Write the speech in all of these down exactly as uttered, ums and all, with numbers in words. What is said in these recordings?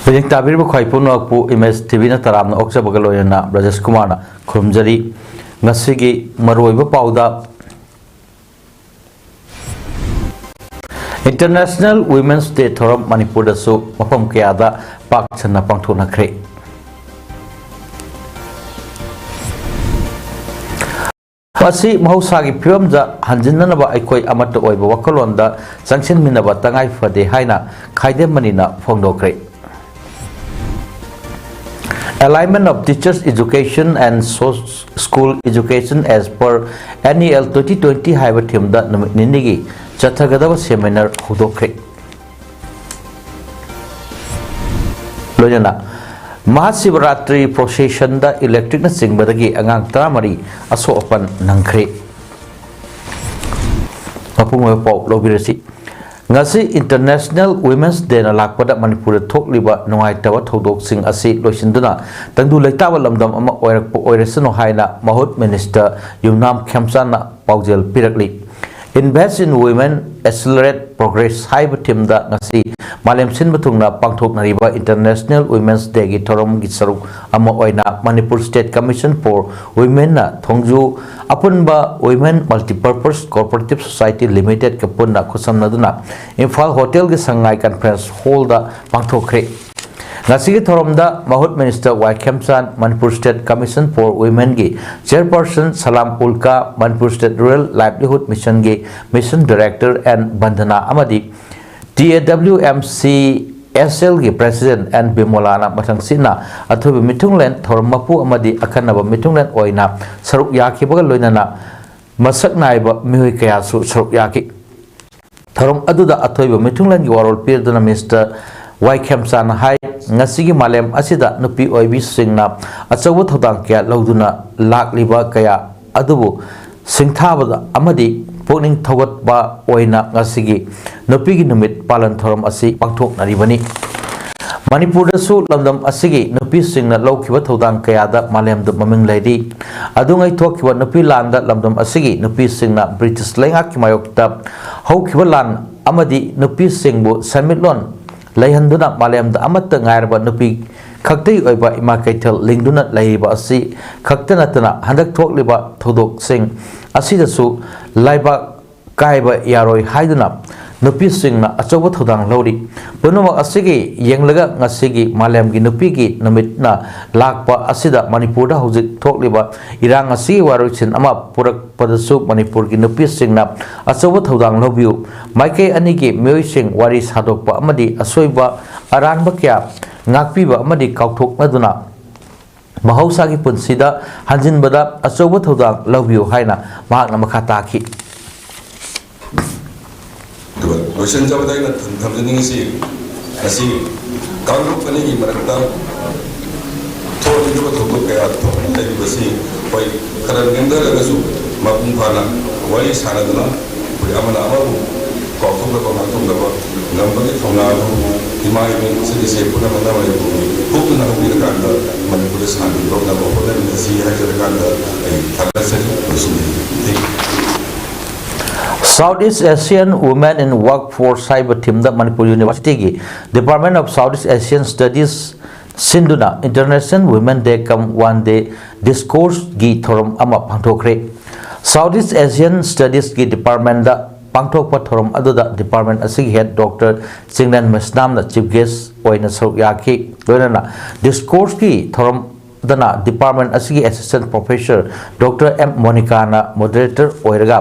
ꯃꯤꯠꯌꯦꯡ ꯇꯥꯕꯤꯔꯤꯕ ꯈ꯭ꯋꯥꯏ ꯄꯨꯝꯅꯃꯛꯄꯨ ꯏꯃꯦꯖ ꯇꯤ ꯚꯤꯅ ꯇꯔꯥꯝꯅ ꯑꯣꯛꯆꯕꯒ ꯂꯣꯏꯅꯅ ꯕ꯭ꯔꯖꯦꯁ ꯀꯨꯃꯥꯔꯅ ꯈꯨꯔꯨꯝꯖꯔꯤ꯫ ꯉꯁꯤꯒꯤ ꯃꯔꯨꯑꯣꯏꯕ ꯄꯥꯎꯗ, International Women's Day ꯊꯧꯔꯝ ꯃꯅꯤꯄꯨꯔꯗꯁꯨ ꯃꯐꯝ ꯀꯌꯥꯗ ꯄꯥꯛ ꯁꯟꯅ ꯄꯥꯡꯊꯣꯛꯅꯈ꯭ꯔꯦ꯫ ꯃꯁꯤ ꯃꯍꯧꯁꯥꯒꯤ ꯐꯤꯕꯝꯗ ꯍꯟꯖꯤꯟꯅꯅꯕ ꯑꯩꯈꯣꯏ ꯑꯃꯠꯇ ꯑꯣꯏꯕ ꯋꯥꯈꯜꯂꯣꯟꯗ ꯆꯪꯁꯤꯟꯃꯤꯟꯅꯕ ꯇꯉꯥꯏ ꯐꯗꯦ ꯍꯥꯏꯅ ꯈꯥꯏꯗꯦꯝ ꯃꯅꯤꯅ ꯐꯣꯡꯗꯣꯛꯈ꯭ꯔꯦ꯫ Alignment of Teachers Education and So-, School Education as per N E L twenty twenty ꯍꯥꯏꯕ ꯊꯤꯝꯗ ꯅꯨꯃꯤꯠ ꯅꯤꯅꯤꯒꯤ ꯆꯠꯊꯒꯗꯕ ꯁꯦꯃꯤꯅꯥꯔ ꯍꯧꯗꯣꯛꯈ꯭ꯔꯦ꯫ ꯂꯣꯏꯅꯅ ꯃꯍꯥꯁꯤꯕꯔꯥꯇ꯭ꯔꯤ ꯄ꯭ꯔꯣꯁꯦꯁꯟꯗ ꯏꯂꯦꯛꯇ꯭ꯔꯤꯛꯅ ꯆꯤꯡꯕꯗꯒꯤ ꯑꯉꯥꯡ ꯇꯔꯥꯃꯔꯤ ꯑꯁꯣꯛ ꯑꯄꯟ ꯅꯪꯈ꯭ꯔꯦ꯫ ꯃꯄꯨꯡ ꯑꯣꯏꯕ ꯄꯥꯎ ꯂꯧꯕꯤꯔꯁꯤ꯫ ꯉꯁꯤ International Women's Dayꯅ ꯂꯥꯛꯄꯗ ꯃꯅꯤꯄꯨꯔꯗ ꯊꯣꯛꯂꯤꯕ ꯅꯨꯡꯉꯥꯏꯇꯕ ꯊꯧꯗꯣꯛꯁꯤꯡ ꯑꯁꯤ ꯂꯣꯏꯁꯤꯟꯗꯨꯅ ꯇꯪꯗꯨ ꯂꯩꯇꯥꯕ ꯂꯝꯗꯝ ꯑꯃ ꯑꯣꯏꯔꯛꯄ ꯑꯣꯏꯔꯁꯅꯨ ꯍꯥꯏꯅ ꯃꯍꯨꯠ ꯃꯤꯅꯤꯁꯇꯔ ꯌꯨꯝꯅꯥꯝ ꯈꯦꯝꯆꯥꯟꯅ ꯄꯥꯎꯖꯦꯜ ꯄꯤꯔꯛꯂꯤ꯫ Invest in Women, Accelerate Progress ꯍꯥꯏꯕ ꯊꯤꯝꯗ ꯉꯁꯤ ꯃꯥꯂꯦꯝ ꯁꯤꯟꯕ ꯊꯨꯡꯅ ꯄꯥꯡꯊꯣꯛꯅꯔꯤꯕ International Women's Dayꯒꯤ ꯊꯧꯔꯝꯒꯤ ꯁꯔꯨꯛ ꯑꯃ ꯑꯣꯏꯅ Manipur State Commission for Womenꯅ ꯊꯣꯡꯖꯨ ꯑꯄꯨꯟꯕ Women Multipurpose Cooperative Society Limitedꯀ ꯄꯨꯟꯅ ꯈꯨꯠꯁꯝꯅꯗꯨꯅ ꯏꯝꯐꯥꯜ ꯍꯣꯇꯦꯜꯒꯤ ꯁꯉꯥꯏ ꯀꯟꯐꯔꯦꯟꯁ ꯍꯣꯜꯗ ꯄꯥꯡꯊꯣꯛꯈ꯭ꯔꯦ꯫ ꯉꯁꯤꯒꯤ ꯊꯧꯔꯝꯗ ꯃꯍꯨꯠ minister Y Khemchand, Manipur State Commission for Womenꯒꯤ chairperson Salam Ulka, Manipur State Rural Livelihood Missionꯒꯤ ꯃꯤꯁꯟ ꯗꯥꯏꯔꯦꯛꯇꯔ ꯑꯦꯟ ꯕꯟꯗꯅꯥ ꯑꯃꯗꯤ T A W M C S algae president and ꯕꯤꯃꯣꯂꯥꯅ ꯃꯊꯪꯁꯤꯠꯅ ꯑꯊꯣꯏꯕ ꯃꯤꯊꯨꯡꯂꯦꯟ ꯊꯧꯔꯝ ꯃꯄꯨ ꯑꯃꯗꯤ ꯑꯈꯟꯅꯕ ꯃꯤꯊꯨꯡꯂꯦꯟ ꯑꯣꯏꯅ ꯁꯔꯨꯛ ꯌꯥꯈꯤꯕꯒ ꯂꯣꯏꯅꯅ ꯃꯁꯛ ꯅꯥꯏꯕ ꯃꯤꯑꯣꯏ ꯀꯌꯥꯁꯨ ꯁꯔꯨꯛ ꯌꯥꯈꯤ꯫ ꯊꯧꯔꯝ ꯑꯗꯨꯗ ꯑꯊꯣꯏꯕ ꯃꯤꯊꯨꯡꯂꯦꯟꯒꯤ ꯋꯥꯔꯣꯜ ꯄꯤꯔꯗꯨꯅ ꯃꯤꯁꯇꯔ ꯋꯥꯏ ꯈꯦꯝꯆꯥꯟꯅ ꯍꯥꯏ, ꯉꯁꯤꯒꯤ ꯃꯥꯂꯦꯝ ꯑꯁꯤꯗ ꯅꯨꯄꯤ ꯑꯣꯏꯕꯤꯁꯤꯡꯅ ꯑꯆꯧꯕ ꯊꯧꯗꯥꯡ ꯀꯌꯥ ꯂꯧꯗꯨꯅ ꯂꯥꯛꯂꯤꯕ ꯀꯌꯥ ꯑꯗꯨꯕꯨ ꯁꯤꯡꯊꯥꯕꯗ ꯑꯃꯗꯤ ꯄꯨꯛꯅꯤꯡ ꯊꯧꯒꯠꯄ ꯑꯣꯏꯅ ꯉꯁꯤꯒꯤ ꯅꯨꯄꯤꯒꯤ ꯅꯨꯃꯤꯠ ꯄꯥꯂꯟ ꯊꯧꯔꯝ ꯑꯁꯤ ꯄꯥꯡꯊꯣꯛꯅꯔꯤꯕꯅꯤ꯫ ꯃꯅꯤꯄꯨꯔꯗꯁꯨ ꯂꯝꯗꯝ ꯑꯁꯤꯒꯤ ꯅꯨꯄꯤꯁꯤꯡꯅ ꯂꯧꯈꯤꯕ ꯊꯧꯗꯥꯡ ꯀꯌꯥꯗ ꯃꯥꯂꯦꯝꯗ ꯃꯃꯤꯡ ꯂꯩꯔꯤ꯫ ꯑꯗꯨꯉꯩ ꯊꯣꯛꯈꯤꯕ ꯅꯨꯄꯤ ꯂꯥꯟꯗ ꯂꯝꯗꯝ ꯑꯁꯤꯒꯤ ꯅꯨꯄꯤꯁꯤꯡꯅ ꯕ꯭ꯔꯤꯇꯤꯁ ꯂꯩꯉꯥꯛꯀꯤ ꯃꯥꯌꯣꯛꯇ ꯍꯧꯈꯤꯕ ꯂꯥꯟ ꯑꯃꯗꯤ ꯅꯨꯄꯤꯁꯤꯡꯕꯨ ꯁꯦꯟꯃꯤꯠꯂꯣꯟ ꯂꯩꯍꯟꯗꯨꯅ ꯃꯥꯂꯦꯝꯗ ꯑꯃꯠꯇ ꯉꯥꯏꯔꯕ ꯅꯨꯄꯤ ꯈꯛꯇꯒꯤ ꯑꯣꯏꯕ ꯏꯃꯥ ꯀꯩꯊꯦꯜ ꯂꯤꯡꯗꯨꯅ ꯂꯩꯔꯤꯕ ꯑꯁꯤ ꯈꯛꯇ ꯅꯠꯇꯅ, ꯍꯟꯗꯛ ꯊꯣꯛꯂꯤꯕ ꯊꯧꯗꯣꯛꯁꯤꯡ ꯑꯁꯤꯗꯁꯨ ꯂꯩꯕꯥꯛ ꯀꯥꯏꯕ ꯌꯥꯔꯣꯏ ꯍꯥꯏꯗꯨꯅ ꯅꯨꯄꯤꯁꯤꯡꯅ ꯑꯆꯧꯕ ꯊꯧꯗꯥꯡ ꯂꯧꯔꯤ꯫ ꯄꯨꯝꯅꯃꯛ ꯑꯁꯤꯒꯤ ꯌꯦꯡꯂꯒ, ꯉꯁꯤꯒꯤ ꯃꯥꯂꯦꯝꯒꯤ ꯅꯨꯄꯤꯒꯤ ꯅꯨꯃꯤꯠꯅ ꯂꯥꯛꯄ ꯑꯁꯤꯗ ꯃꯅꯤꯄꯨꯔꯗ ꯍꯧꯖꯤꯛ ꯊꯣꯛꯂꯤꯕ ꯏꯔꯥꯡ ꯑꯁꯤꯒꯤ ꯋꯥꯔꯣꯏꯁꯤꯟ ꯑꯃ ꯄꯨꯔꯛꯄꯗꯁꯨ ꯃꯅꯤꯄꯨꯔꯒꯤ ꯅꯨꯄꯤꯁꯤꯡꯅ ꯑꯆꯧꯕ ꯊꯧꯗꯥꯡ ꯂꯧꯕꯤꯌꯨ꯫ ꯃꯥꯏꯀꯩ ꯑꯅꯤꯒꯤ ꯃꯤꯑꯣꯏꯁꯤꯡ ꯋꯥꯔꯤ ꯁꯥꯗꯣꯛꯄ ꯑꯃꯗꯤ ꯑꯁꯣꯏꯕ ꯑꯔꯥꯟꯕ ꯀꯌꯥ ꯉꯥꯛꯄꯤꯕ ꯑꯃꯗꯤ ꯀꯥꯎꯊꯣꯛꯅꯗꯨꯅ ꯃꯍꯧꯁꯥꯒꯤ ꯄꯨꯟꯁꯤꯗ ꯍꯟꯖꯤꯟꯕꯗ ꯑꯆꯧꯕ ꯊꯧꯗꯥꯡ ꯂꯧꯕꯤꯌꯨ ꯍꯥꯏꯅ ꯃꯍꯥꯛꯅ ꯃꯈꯥ ꯇꯥꯈꯤ꯫ ꯑꯗꯨꯒ ꯂꯣꯏꯁꯤꯟꯖꯕꯗ ꯑꯩꯅ ꯊꯝ-, ꯊꯝꯖꯅꯤꯡꯉꯤꯁꯤ, ꯉꯁꯤ ꯀꯥꯡꯂꯨꯞ ꯑꯅꯤꯒꯤ ꯃꯔꯛꯇ ꯊꯣꯛꯍꯟꯅꯤꯡꯗꯕ ꯊꯧꯗꯣꯛ ꯀꯌꯥ ꯊꯣꯛꯇꯨꯅ ꯂꯩꯔꯤꯕꯁꯤ ꯑꯩꯈꯣꯏ ꯈꯔ ꯅꯦꯝꯊꯔꯒꯁꯨ ꯃꯄꯨꯡ ꯐꯥꯅ ꯋꯥꯔꯤ ꯁꯥꯟꯅꯗꯨꯅ ꯑꯩꯈꯣꯏ ꯑꯃꯅ ꯑꯃꯕꯨ ꯀꯥꯎꯊꯣꯛꯅꯕ ꯉꯥꯛꯊꯣꯛꯅꯕ ꯉꯝꯕꯒꯤ ꯊꯧꯅꯥ ꯑꯗꯨ ꯏꯃꯥ ꯏꯕꯦꯟ ꯏꯆꯤꯜ ꯏꯆꯦ ꯄꯨꯝꯅꯃꯛꯅ ꯃꯅꯤꯄꯨꯔꯒꯤ ꯍꯧꯗꯨꯅ ꯍꯧꯕꯤꯔꯀꯥꯟꯗ ꯃꯅꯤꯄꯨꯔꯗ ꯁꯥꯟꯇꯤ ꯂꯧꯅꯕ ꯍꯣꯠꯅꯃꯤꯟꯅꯁꯤ ꯍꯥꯏꯖꯔꯀꯥꯟꯗ ꯑꯩ ꯊꯥꯒꯠꯆꯔꯤ꯫ ꯂꯣꯏꯁꯤꯟꯖꯔꯤ꯫ Thank you. South East Asian Women in Workforce ꯍꯥꯏꯕ ꯊꯤꯝꯗ ꯃꯅꯤꯄꯨꯔ ꯌꯨꯅꯤꯚꯔꯁꯤꯇꯤꯒꯤ Department of South East Asian Studies ꯁꯤꯟꯗꯨꯅ International Women Day cum One Day Discourseꯒꯤ ꯊꯧꯔꯝ ꯑꯃ ꯄꯥꯡꯊꯣꯛꯈ꯭ꯔꯦ꯫ South East Asian Studiesꯀꯤ departmentꯗ ꯄꯥꯡꯊꯣꯛꯄ ꯊꯧꯔꯝ ꯑꯗꯨꯗ department ꯑꯁꯤꯒꯤ head Doctor Chinglen ꯃꯩꯁꯅꯥꯝꯅ chief guest ꯑꯣꯏꯅ ꯁꯔꯨꯛ ꯌꯥꯈꯤ꯫ ꯂꯣꯏꯅꯅ discourseꯀꯤ ꯊꯧꯔꯝ ꯑꯗꯨꯅ department ꯑꯁꯤꯒꯤ assistant professor Doctor ꯑꯦꯝ ꯃꯣꯅꯤꯀꯥꯅ moderator ꯑꯣꯏꯔꯒ,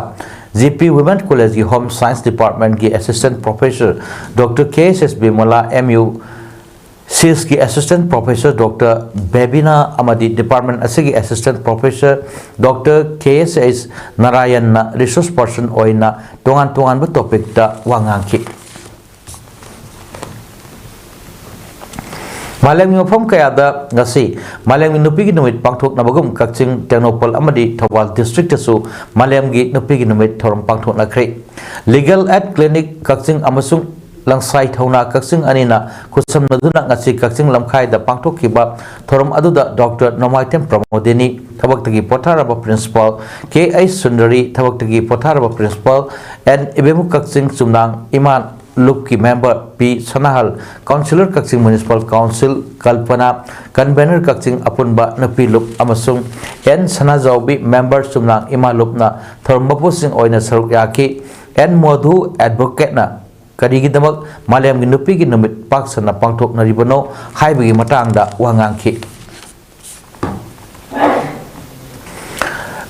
ꯖꯤ ꯄꯤ Women Collegeꯀꯤ Home Science Departmentꯀꯤ assistant professor Doctor K S S Bimala, M U ꯁꯤꯁꯀꯤ assistant professor Doctor ꯕꯦꯕꯤꯅꯥ ꯑꯃꯗꯤ department ꯑꯁꯤꯒꯤ assistant professor Doctor K S ꯑꯦꯁ ꯅꯥꯔꯥꯌꯟꯅ resource person ꯑꯣꯏꯅ ꯇꯣꯉꯥꯟ ꯇꯣꯉꯥꯟꯕ topicꯇ ꯋꯥ ꯉꯥꯡꯈꯤ꯫ ꯃꯥꯂꯦꯝꯒꯤ ꯃꯐꯝ ꯀꯌꯥꯗ ꯉꯁꯤ ꯃꯥꯂꯦꯝꯒꯤ ꯅꯨꯄꯤꯒꯤ ꯅꯨꯃꯤꯠ ꯄꯥꯡꯊꯣꯛꯅꯕꯒꯨꯝ, ꯀꯛꯆꯤꯡ, ꯇꯦꯡꯅꯧꯄꯜ ꯑꯃꯗꯤ ꯊꯧꯕꯥꯜ districtꯇꯁꯨ ꯃꯥꯂꯦꯝꯒꯤ ꯅꯨꯄꯤꯒꯤ ꯅꯨꯃꯤꯠ ꯊꯧꯔꯝ ꯄꯥꯡꯊꯣꯛꯅꯈ꯭ꯔꯦ꯫ Legal Aid Clinic ꯀꯛꯆꯤꯡ ꯑꯃꯁꯨꯡ ꯂꯪꯁꯥꯏ ꯊꯧꯅꯥ ꯀꯛꯆꯤꯡ ꯑꯅꯤꯅ ꯈꯨꯠꯁꯝꯅꯗꯨꯅ ꯉꯁꯤ ꯀꯛꯆꯤꯡ ꯂꯝꯈꯥꯏꯗ ꯄꯥꯡꯊꯣꯛꯈꯤꯕ ꯊꯧꯔꯝ ꯑꯗꯨꯗ Doctor ꯅꯣꯡꯃꯥꯏꯊꯦꯝ ꯄ꯭ꯔꯃꯣꯗꯤꯅꯤ, ꯊꯕꯛꯇꯒꯤ ꯄꯣꯊꯥꯔꯕ principal ꯀꯦ ꯑꯩꯆ ꯁꯨꯟꯗꯔꯤ, ꯊꯕꯛꯇꯒꯤ ꯄꯣꯊꯥꯔꯕ principal ꯑꯦꯟ ꯏꯕꯦꯝꯃꯨ ꯀꯛꯆꯤꯡ ꯆꯨꯝꯅꯥꯡ ꯏꯃꯥꯟ ꯂꯨꯞꯀꯤ ꯃꯦꯝꯕꯔ ꯄꯤ ꯁꯅꯥꯍꯜ, ꯀꯥꯎꯟꯁꯤꯂꯔ ꯀꯛꯆꯤꯡ ꯃ꯭ꯌꯨꯅꯤꯁꯤꯄꯥꯜ ꯀꯥꯎꯟꯁꯤꯜ ꯀꯜꯄꯅꯥ, ꯀꯟꯚꯦꯅꯔ ꯀꯛꯆꯤꯡ ꯑꯄꯨꯟꯕ ꯅꯨꯄꯤ ꯂꯨꯞ ꯑꯃꯁꯨꯡ ꯑꯦꯟ ꯁꯅꯥꯖꯥꯎꯕꯤ, ꯃꯦꯝꯕꯔ ꯆꯨꯝꯅꯥꯡ ꯏꯃꯥ ꯂꯨꯞꯅ ꯊꯧꯔꯝ ꯃꯄꯨꯁꯤꯡ ꯑꯣꯏꯅ ꯁꯔꯨꯛ ꯌꯥꯈꯤ꯫ ꯑꯦꯟ ꯃꯣꯙꯨ ꯑꯦꯗꯚꯣꯀꯦꯠꯅ ꯀꯔꯤꯒꯤꯗꯃꯛ ꯃꯥꯂꯦꯝꯒꯤ ꯅꯨꯄꯤꯒꯤ ꯅꯨꯃꯤꯠ ꯄꯥꯛ ꯁꯟꯅ ꯄꯥꯡꯊꯣꯛꯅꯔꯤꯕꯅꯣ ꯍꯥꯏꯕꯒꯤ ꯃꯇꯥꯡꯗ ꯋꯥ ꯉꯥꯡꯈꯤ꯫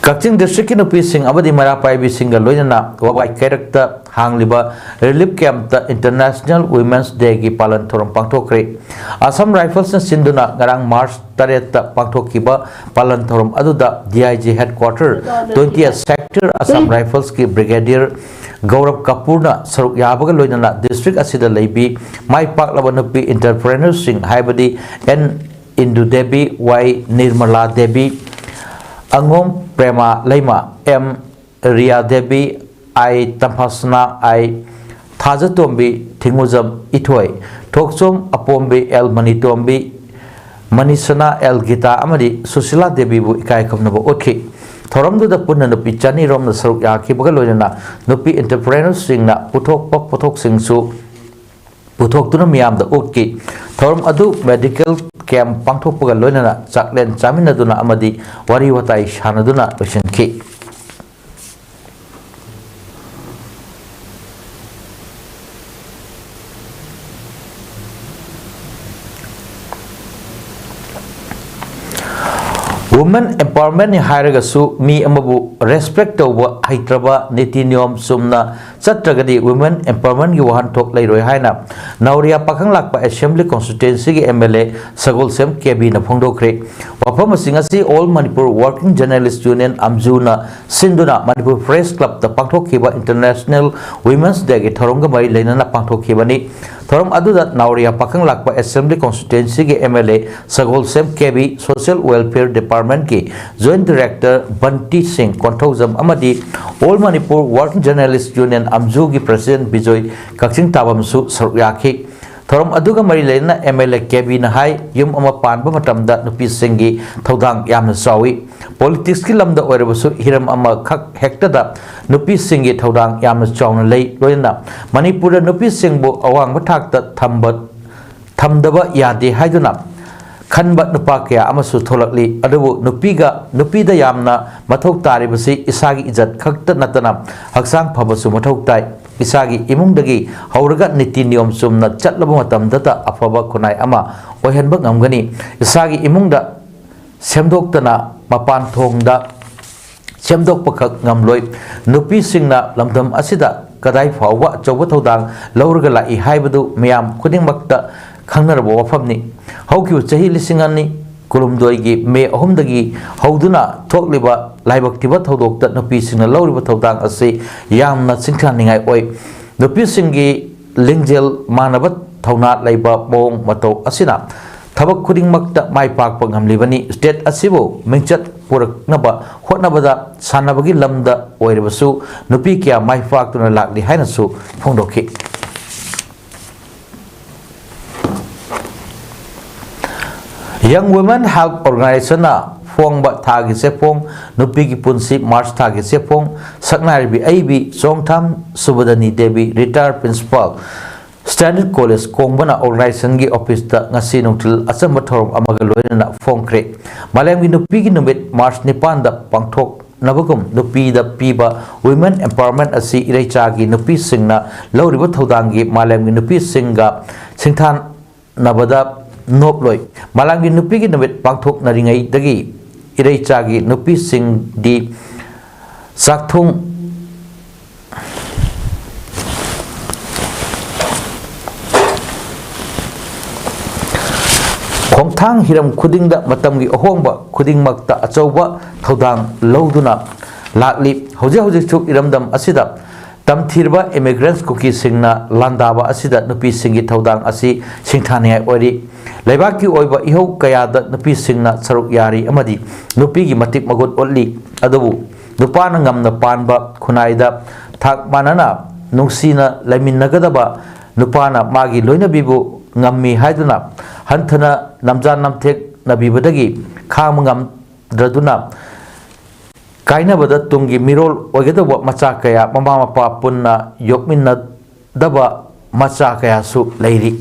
ꯀꯛꯆꯤꯡ ꯗꯤꯁꯇ꯭ꯔꯤꯛꯀꯤ ꯅꯨꯄꯤꯁꯤꯡ ꯑꯃꯗꯤ ꯃꯩꯔꯥ ꯄꯥꯏꯕꯤꯁꯤꯡꯒ ꯂꯣꯏꯅꯅ ꯋꯥꯕꯥꯏ ꯀꯩꯔꯛꯇ ꯍꯥꯡꯂꯤꯕ ꯔꯤꯂꯤꯐ ꯀꯦꯝꯞꯇ ꯏꯟꯇꯔꯅꯦꯁꯅꯦꯜ ꯋꯤꯃꯦꯟꯁ ꯗꯦꯒꯤ ꯄꯥꯂꯟ ꯊꯧꯔꯝ ꯄꯥꯡꯊꯣꯛꯈ꯭ꯔꯦ꯫ ꯑꯁꯥꯝ ꯔꯥꯏꯐꯜꯁꯅ ꯁꯤꯟꯗꯨꯅ ꯉꯔꯥꯡ ꯃꯥꯔꯆ ꯇꯔꯦꯠꯇ ꯄꯥꯡꯊꯣꯛꯈꯤꯕ ꯄꯥꯂꯟ ꯊꯧꯔꯝ ꯑꯗꯨꯗ D I G headquarter, twenty eight sector Assam ꯔꯥꯏꯐꯜꯁꯀꯤ ꯕ꯭ꯔꯤꯒꯦꯗꯤꯌꯔ ꯒꯧꯔꯕ ꯀꯄꯨꯔꯅ ꯁꯔꯨꯛ ꯌꯥꯕꯒ ꯂꯣꯏꯅꯅ ꯗꯤꯁꯇ꯭ꯔꯤꯛ ꯑꯁꯤꯗ ꯂꯩꯕꯤ ꯃꯥꯏ ꯄꯥꯛꯂꯕ ꯅꯨꯄꯤ ꯏꯟꯇꯔꯄ꯭ꯔꯦꯅꯔꯁꯤꯡ ꯍꯥꯏꯕꯗꯤ ꯑꯦꯟ ꯏꯟꯗꯨ ꯗꯦꯕꯤ, ꯋꯥꯏ ꯅꯤꯔꯃꯂꯥ ꯗꯦꯕꯤ, ꯑꯉꯣꯝ Prema Leima, M Riya Devi, I Tamphasana, I Thajatombi, Thingujam Ithoi, Thokchom Apombi, L Manitombi, Manisana, L Gita ꯑꯃꯗꯤ ꯁꯨꯁꯤꯂꯥ ꯗꯦꯕꯤꯕꯨ ꯏꯀꯥꯏ ꯈꯨꯝꯅꯕ ꯎꯠꯈꯤ꯫ ꯊꯧꯔꯝꯗꯨꯗ ꯄꯨꯟꯅ ꯅꯨꯄꯤ ꯆꯅꯤ ꯔꯣꯝꯅ ꯁꯔꯨꯛ ꯌꯥꯈꯤꯕꯒ ꯂꯣꯏꯅꯅ ꯅꯨꯄꯤ ꯏꯟꯇꯔꯄ꯭ꯔꯦꯅꯔꯁꯤꯡꯅ ꯄꯨꯊꯣꯛꯄ ꯄꯣꯠꯊꯣꯛꯁꯤꯡꯁꯨ ꯄꯨꯊꯣꯛꯇꯨꯅ ꯃꯤꯌꯥꯝꯗ ꯎꯠꯈꯤ꯫ ꯊꯧꯔꯝ ꯑꯗꯨ ꯃꯦꯗꯤꯀꯦꯜ ꯀꯦꯝꯞ ꯄꯥꯡꯊꯣꯛꯄꯒ ꯂꯣꯏꯅꯅ ꯆꯥꯛꯂꯦꯟ ꯆꯥꯃꯤꯟꯅꯗꯨꯅ ꯑꯃꯗꯤ ꯋꯥꯔꯤ ꯋꯥꯇꯥꯏ ꯁꯥꯟꯅꯗꯨꯅ ꯂꯣꯏꯁꯤꯟꯈꯤ꯫ ꯋꯨꯃꯦꯟ ꯑꯦꯝꯄꯥꯋꯔꯃꯦꯟꯅꯤ ꯍꯥꯏꯔꯒꯁꯨ ꯃꯤ ꯑꯃꯕꯨ ꯔꯦꯁꯄꯦꯛ ꯇꯧꯕ ꯍꯩꯇ꯭ꯔꯕ, ꯅꯤꯇꯤ ꯅꯤꯌꯣꯝ ꯆꯨꯝꯅ ꯆꯠꯇ꯭ꯔꯒꯗꯤ ꯋꯨꯃꯦꯟ ꯑꯦꯝꯄꯥꯋꯔꯃꯦꯟꯒꯤ ꯋꯥꯍꯟꯊꯣꯛ ꯂꯩꯔꯣꯏ ꯍꯥꯏꯅ ꯅꯥꯎꯔꯤꯌꯥ ꯄꯥꯈꯪ ꯂꯥꯛꯄ ꯑꯦꯁꯦꯝꯕ꯭ꯂꯤ ꯀꯣꯟꯁꯇꯤꯇ꯭ꯋꯦꯟꯁꯤꯒꯤ ꯑꯦꯝ ꯑꯦꯜ ꯑꯦ ꯁꯒꯣꯜꯁꯦꯝ ꯀꯦꯕꯤꯅ ꯐꯣꯡꯗꯣꯛꯈ꯭ꯔꯦ꯫ ꯋꯥꯐꯝ ꯑꯁꯤ ꯉꯁꯤ all Manipur working journalists union, ꯑꯝꯖꯨꯅ ꯁꯤꯟꯗꯨꯅ ꯃꯅꯤꯄꯨꯔ ꯄ꯭ꯔꯦꯁ ꯀ꯭ꯂꯕꯇ ꯄꯥꯡꯊꯣꯛꯈꯤꯕ ꯏꯟꯇꯔꯅꯦꯁꯅꯦꯜ ꯋꯤꯃꯦꯟꯁ ꯗꯦꯒꯤ ꯊꯧꯔꯝꯒ ꯃꯔꯤ ꯂꯩꯅꯅ ꯄꯥꯡꯊꯣꯛꯈꯤꯕꯅꯤ꯫ ꯊꯧꯔꯝ ꯑꯗꯨꯗ ꯅꯥꯎꯔꯤꯌꯥ ꯄꯥꯈꯪ ꯂꯥꯛꯄ ꯑꯦꯁꯦꯝꯕ꯭ꯂꯤ ꯀꯣꯟꯁꯇꯤꯇ꯭ꯋꯦꯟꯁꯤꯒꯤ M L A Sagolsem Kebi, social welfare ꯗꯤꯄꯥꯔꯠꯃꯦꯟꯠꯀꯤ ꯖꯣꯏꯟꯠ ꯗꯤꯔꯦꯛꯇꯔ ꯕꯟꯇꯤ ꯁꯤꯡ ꯀꯣꯟꯊꯧꯖꯝ ꯑꯃꯗꯤ all Manipur working journalists union, ꯑꯝꯖꯨꯒꯤ ꯄ꯭ꯔꯁꯤꯗꯦꯟꯠ ꯕꯤꯖꯣꯏ ꯀꯛꯆꯤꯡ ꯇꯥꯕꯝꯁꯨ ꯁꯔꯨꯛ ꯌꯥꯈꯤ꯫ ꯊꯧꯔꯝ ꯑꯗꯨꯒ ꯃꯔꯤ ꯂꯩꯅꯅ M L A ꯀꯦꯕꯤꯅ ꯍꯥꯏ, ꯌꯨꯝ ꯑꯃ ꯄꯥꯟꯕ ꯃꯇꯝꯗ ꯅꯨꯄꯤꯁꯤꯡꯒꯤ ꯊꯧꯗꯥꯡ ꯌꯥꯝꯅ ꯆꯥꯎꯏ꯫ Politics ꯀꯤ ꯂꯝꯗ ꯑꯣꯏꯔꯕꯁꯨ ꯍꯤꯔꯝ ꯑꯃꯈꯛ ꯍꯦꯛꯇꯗ ꯅꯨꯄꯤꯁꯤꯡꯒꯤ ꯊꯧꯗꯥꯡ ꯌꯥꯝꯅ ꯆꯥꯎꯅ ꯂꯩ꯫ ꯂꯣꯏꯅꯅ ꯃꯅꯤꯄꯨꯔꯗ ꯅꯨꯄꯤꯁꯤꯡꯕꯨ ꯑꯋꯥꯡꯕ ꯊꯥꯛꯇ ꯊꯝꯕ, ꯊꯝꯗꯕ ꯌꯥꯗꯦ ꯍꯥꯏꯗꯨꯅ ꯈꯟꯕ ꯅꯨꯄꯥ ꯀꯌꯥ ꯑꯃꯁꯨ ꯊꯣꯛꯂꯛꯂꯤ꯫ ꯑꯗꯨꯕꯨ ꯅꯨꯄꯤꯒ, ꯅꯨꯄꯤꯗ ꯌꯥꯝꯅ ꯃꯊꯧ ꯇꯥꯔꯤꯕꯁꯤ ꯏꯁꯥꯒꯤ ꯏꯖꯠ ꯈꯛꯇ ꯅꯠꯇꯅ ꯍꯛꯆꯥꯡ ꯐꯕꯁꯨ ꯃꯊꯧ ꯇꯥꯏ꯫ ꯏꯁꯥꯒꯤ ꯏꯃꯨꯡꯗꯒꯤ ꯍꯧꯔꯒ ꯅꯤꯇꯤ ꯅꯤꯌꯣꯝ ꯆꯨꯝꯅ ꯆꯠꯂꯕ ꯃꯇꯝꯗꯇ ꯑꯐꯕ ꯈꯨꯟꯅꯥꯏ ꯑꯃ ꯑꯣꯏꯍꯟꯕ ꯉꯝꯒꯅꯤ꯫ ꯏꯁꯥꯒꯤ ꯏꯃꯨꯡꯗ ꯁꯦꯝꯗꯣꯛꯇꯅ ꯃꯄꯥꯟ ꯊꯣꯡꯗ ꯁꯦꯝꯗꯣꯛꯄꯈꯛ ꯉꯝꯂꯣꯏ꯫ ꯅꯨꯄꯤꯁꯤꯡꯅ ꯂꯝꯗꯝ ꯑꯁꯤꯗ ꯀꯗꯥꯏ ꯐꯥꯎꯕ ꯑꯆꯧꯕ ꯊꯧꯗꯥꯡ ꯂꯧꯔꯒ ꯂꯥꯛꯏ ꯍꯥꯏꯕꯗꯨ ꯃꯤꯌꯥꯝ ꯈꯨꯗꯤꯡꯃꯛꯇ ꯈꯪꯅꯔꯕ ꯋꯥꯐꯝꯅꯤ꯫ ꯍꯧꯈꯤꯕ ꯆꯍꯤ ꯂꯤꯁꯤꯡ ꯑꯅꯤ ꯀꯨꯟꯍꯨꯝꯗꯣꯏꯒꯤ ꯃꯦ ꯑꯍꯨꯝꯗꯒꯤ ꯍꯧꯗꯨꯅ ꯊꯣꯛꯂꯤꯕ ꯂꯥꯏꯕꯛ ꯊꯤꯕ ꯊꯧꯗꯣꯛꯇ ꯅꯨꯄꯤꯁꯤꯡꯅ ꯂꯧꯔꯤꯕ ꯊꯧꯗꯥꯡ ꯑꯁꯤ ꯌꯥꯝꯅ ꯁꯤꯡꯊꯥꯅꯤꯡꯉꯥꯏ ꯑꯣꯏ꯫ ꯅꯨꯄꯤꯁꯤꯡꯒꯤ ꯂꯤꯡꯖꯦꯜ ꯃꯥꯟꯅꯕ ꯊꯧꯅꯥ ꯂꯩꯕ ꯃꯑꯣꯡ ꯃꯇꯧ ꯑꯁꯤꯅ ꯊꯕꯛ ꯈꯨꯗꯤꯡꯃꯛꯇ ꯃꯥꯏ ꯄꯥꯛꯄ ꯉꯝꯂꯤꯕꯅꯤ꯫ State ꯑꯁꯤꯕꯨ ꯃꯤꯡꯆꯠ ꯄꯨꯔꯛꯅꯕ ꯍꯣꯠꯅꯕꯗ ꯁꯥꯟꯅꯕꯒꯤ ꯂꯝꯗ ꯑꯣꯏꯔꯕꯁꯨ ꯅꯨꯄꯤ ꯀꯌꯥ ꯃꯥꯏ ꯄꯥꯛꯇꯨꯅ ꯂꯥꯛꯂꯤ ꯍꯥꯏꯅꯁꯨ ꯐꯣꯡꯗꯣꯛꯈꯤ꯫ Young Women Help Organization ꯅ ꯐꯣꯡꯕ ꯊꯥꯒꯤ ꯆꯦꯐꯣꯡ, ꯅꯨꯄꯤꯒꯤ ꯄꯨꯟꯁꯤ, March ꯊꯥꯒꯤ ꯆꯦꯐꯣꯡ, ꯁꯛꯅꯥꯏꯔꯕꯤ ꯑꯏꯕꯤ ꯆꯣꯡꯊꯥꯝ ꯁꯨꯕꯗꯅꯤ Devi, retired principal, Standard College ꯀꯣꯡꯕꯅ organization ꯒꯤ office ꯇ ꯉꯁꯤ ꯅꯨꯡꯊꯤꯜ ꯑꯆꯝꯕ ꯊꯧꯔꯝ ꯑꯃꯒ ꯂꯣꯏꯅꯅ ꯐꯣꯡꯈ꯭ꯔꯦ꯫ ꯃꯥꯂꯦꯝꯒꯤ ꯅꯨꯄꯤꯒꯤ ꯅꯨꯃꯤꯠ March ꯅꯤꯄꯥꯟꯗ ꯄꯥꯡꯊꯣꯛꯅꯕꯒꯨꯝ ꯅꯨꯄꯤꯗ ꯄꯤꯕ Women Empowerment ꯑꯁꯤ ꯏꯔꯩꯆꯥꯒꯤ ꯅꯨꯄꯤꯁꯤꯡꯅ ꯂꯧꯔꯤꯕ ꯊꯧꯗꯥꯡꯒꯤ ꯃꯥꯂꯦꯝꯒꯤ ꯅꯨꯄꯤꯁꯤꯡꯒ ꯁꯤꯡꯊꯥꯟ ꯅꯕꯗ ꯅꯣꯞꯂꯣꯏ꯫ ꯃꯥꯂꯦꯝꯒꯤ ꯅꯨꯄꯤꯒꯤ ꯅꯨꯃꯤꯠ ꯄꯥꯡꯊꯣꯛꯅꯔꯤꯉꯩꯗꯒꯤ ꯏꯔꯩꯆꯥꯒꯤ ꯅꯨꯄꯤꯁꯤꯡꯗꯤ ꯆꯥꯛꯊꯨꯡ ꯈꯣꯡꯊꯥꯡ ꯍꯤꯔꯝ ꯈꯨꯗꯤꯡꯗ ꯃꯇꯝꯒꯤ ꯑꯍꯣꯡꯕ ꯈꯨꯗꯤꯡꯃꯛꯇ ꯑꯆꯧꯕ ꯊꯧꯗꯥꯡ ꯂꯧꯗꯨꯅ ꯂꯥꯛꯂꯤ꯫ ꯍꯧꯖꯤꯛ ꯍꯧꯖꯤꯛꯁꯨ ꯏꯔꯝꯗꯝ ꯑꯁꯤꯗ ꯇꯝꯊꯤꯔꯕ immigrants ꯀꯨꯀꯤꯁꯤꯡꯅ ꯂꯥꯟꯗꯥꯕ ꯑꯁꯤꯗ ꯅꯨꯄꯤꯁꯤꯡꯒꯤ ꯊꯧꯗꯥꯡ ꯑꯁꯤ ꯁꯤꯡꯊꯥꯅꯤꯡꯉꯥꯏ ꯑꯣꯏꯔꯤ꯫ ꯂꯩꯕꯥꯛꯀꯤ ꯑꯣꯏꯕ ꯏꯍꯧ ꯀꯌꯥꯗ ꯅꯨꯄꯤꯁꯤꯡꯅ ꯁꯔꯨꯛ ꯌꯥꯔꯤ ꯑꯃꯗꯤ ꯅꯨꯄꯤꯒꯤ ꯃꯇꯤꯛ ꯃꯒꯨꯟ ꯎꯠꯂꯤ꯫ ꯑꯗꯨꯕꯨ ꯅꯨꯄꯥꯅ ꯉꯝꯅ ꯄꯥꯟꯕ ꯈꯨꯟꯅꯥꯏꯗ ꯊꯥꯛ ꯃꯥꯟꯅꯅ ꯅꯨꯡꯁꯤꯅ ꯂꯩꯃꯤꯟꯅꯒꯗꯕ ꯅꯨꯄꯥꯅ ꯃꯥꯒꯤ ꯂꯣꯏꯅꯕꯤꯕꯨ ꯉꯝꯃꯤ ꯍꯥꯏꯗꯨꯅ ꯍꯟꯊꯅ ꯅꯝꯖꯥ ꯅꯝꯊꯦꯛꯅꯕꯤꯕꯗꯒꯤ ꯈꯥꯡꯕ ꯉꯝꯗ꯭ꯔꯗꯨꯅ ꯀꯥꯏꯅꯕꯗ ꯇꯨꯡꯒꯤ ꯃꯤꯔꯣꯜ ꯑꯣꯏꯒꯗꯧꯕ ꯃꯆꯥ ꯀꯌꯥ ꯃꯃꯥ ꯃꯄꯥ ꯄꯨꯟꯅ ꯌꯣꯛꯃꯤꯟꯅꯗꯕ ꯃꯆꯥ ꯀꯌꯥꯁꯨ ꯂꯩꯔꯤ꯫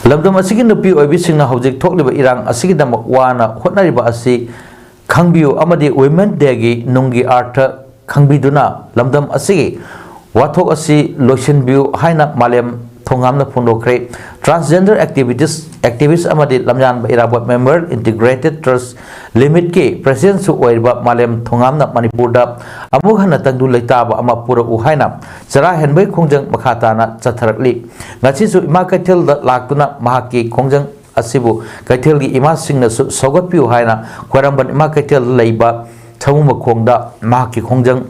ꯂꯝꯗꯝ ꯑꯁꯤꯒꯤ ꯅꯨꯄꯤ ꯑꯣꯏꯕꯤꯁꯤꯡꯅ ꯍꯧꯖꯤꯛ ꯊꯣꯛꯂꯤꯕ ꯏꯔꯥꯡ ꯑꯁꯤꯒꯤꯗꯃꯛ ꯋꯥꯅ ꯍꯣꯠꯅꯔꯤꯕ ꯑꯁꯤ ꯈꯪꯕꯤꯌꯨ ꯑꯃꯗꯤ Women Dayꯒꯤ ꯅꯨꯡꯒꯤ ꯑꯥꯔꯊ ꯈꯪꯕꯤꯗꯨꯅ ꯂꯝꯗꯝ ꯑꯁꯤꯒꯤ ꯋꯥꯊꯣꯛ ꯑꯁꯤ ꯂꯣꯏꯁꯤꯟꯕꯤꯌꯨ ꯍꯥꯏꯅ ꯃꯥꯂꯦꯝ ꯊꯣꯡꯉꯥꯝꯅ ꯐꯣꯡꯗꯣꯛꯈ꯭ꯔꯦ꯫ Transgender activities, activist ꯑꯃꯗꯤ ꯂꯝꯌꯥꯟꯕ ꯏꯔꯥꯕꯣꯠ Memorial Integrated Trust Limitꯀꯤ Presidentꯁꯨ ꯑꯣꯏꯔꯤꯕ ꯃꯥꯂꯦꯝ ꯊꯣꯡꯉꯥꯝꯅ ꯃꯅꯤꯄꯨꯔꯗ ꯑꯃꯨꯛ ꯍꯟꯅ ꯇꯪꯗꯨ ꯂꯩꯇꯥꯕ ꯑꯃ ꯄꯨꯔꯛꯎ ꯍꯥꯏꯅ ꯆꯔꯥ ꯍꯦꯟꯕꯒꯤ ꯈꯣꯡꯖꯪ ꯃꯈꯥ ꯇꯥꯅ ꯆꯠꯊꯔꯛꯂꯤ꯫ ꯉꯁꯤꯁꯨ ꯏꯃꯥ ꯀꯩꯊꯦꯜꯗ ꯂꯥꯛꯇꯨꯅ ꯃꯍꯥꯛꯀꯤ ꯈꯣꯡꯖꯪ ꯑꯁꯤꯕꯨ ꯀꯩꯊꯦꯜꯒꯤ ꯏꯃꯥꯁꯤꯡꯅꯁꯨ ꯁꯧꯒꯠꯄꯤꯌꯨ ꯍꯥꯏꯅ ꯈ꯭ꯋꯥꯏꯔꯝꯕꯟ ꯏꯃꯥ ꯀꯩꯊꯦꯜꯗ ꯂꯩꯕ ꯁꯥꯃꯨ ꯃꯈꯣꯡꯗ ꯃꯍꯥꯛꯀꯤ ꯈꯣꯡꯖꯪ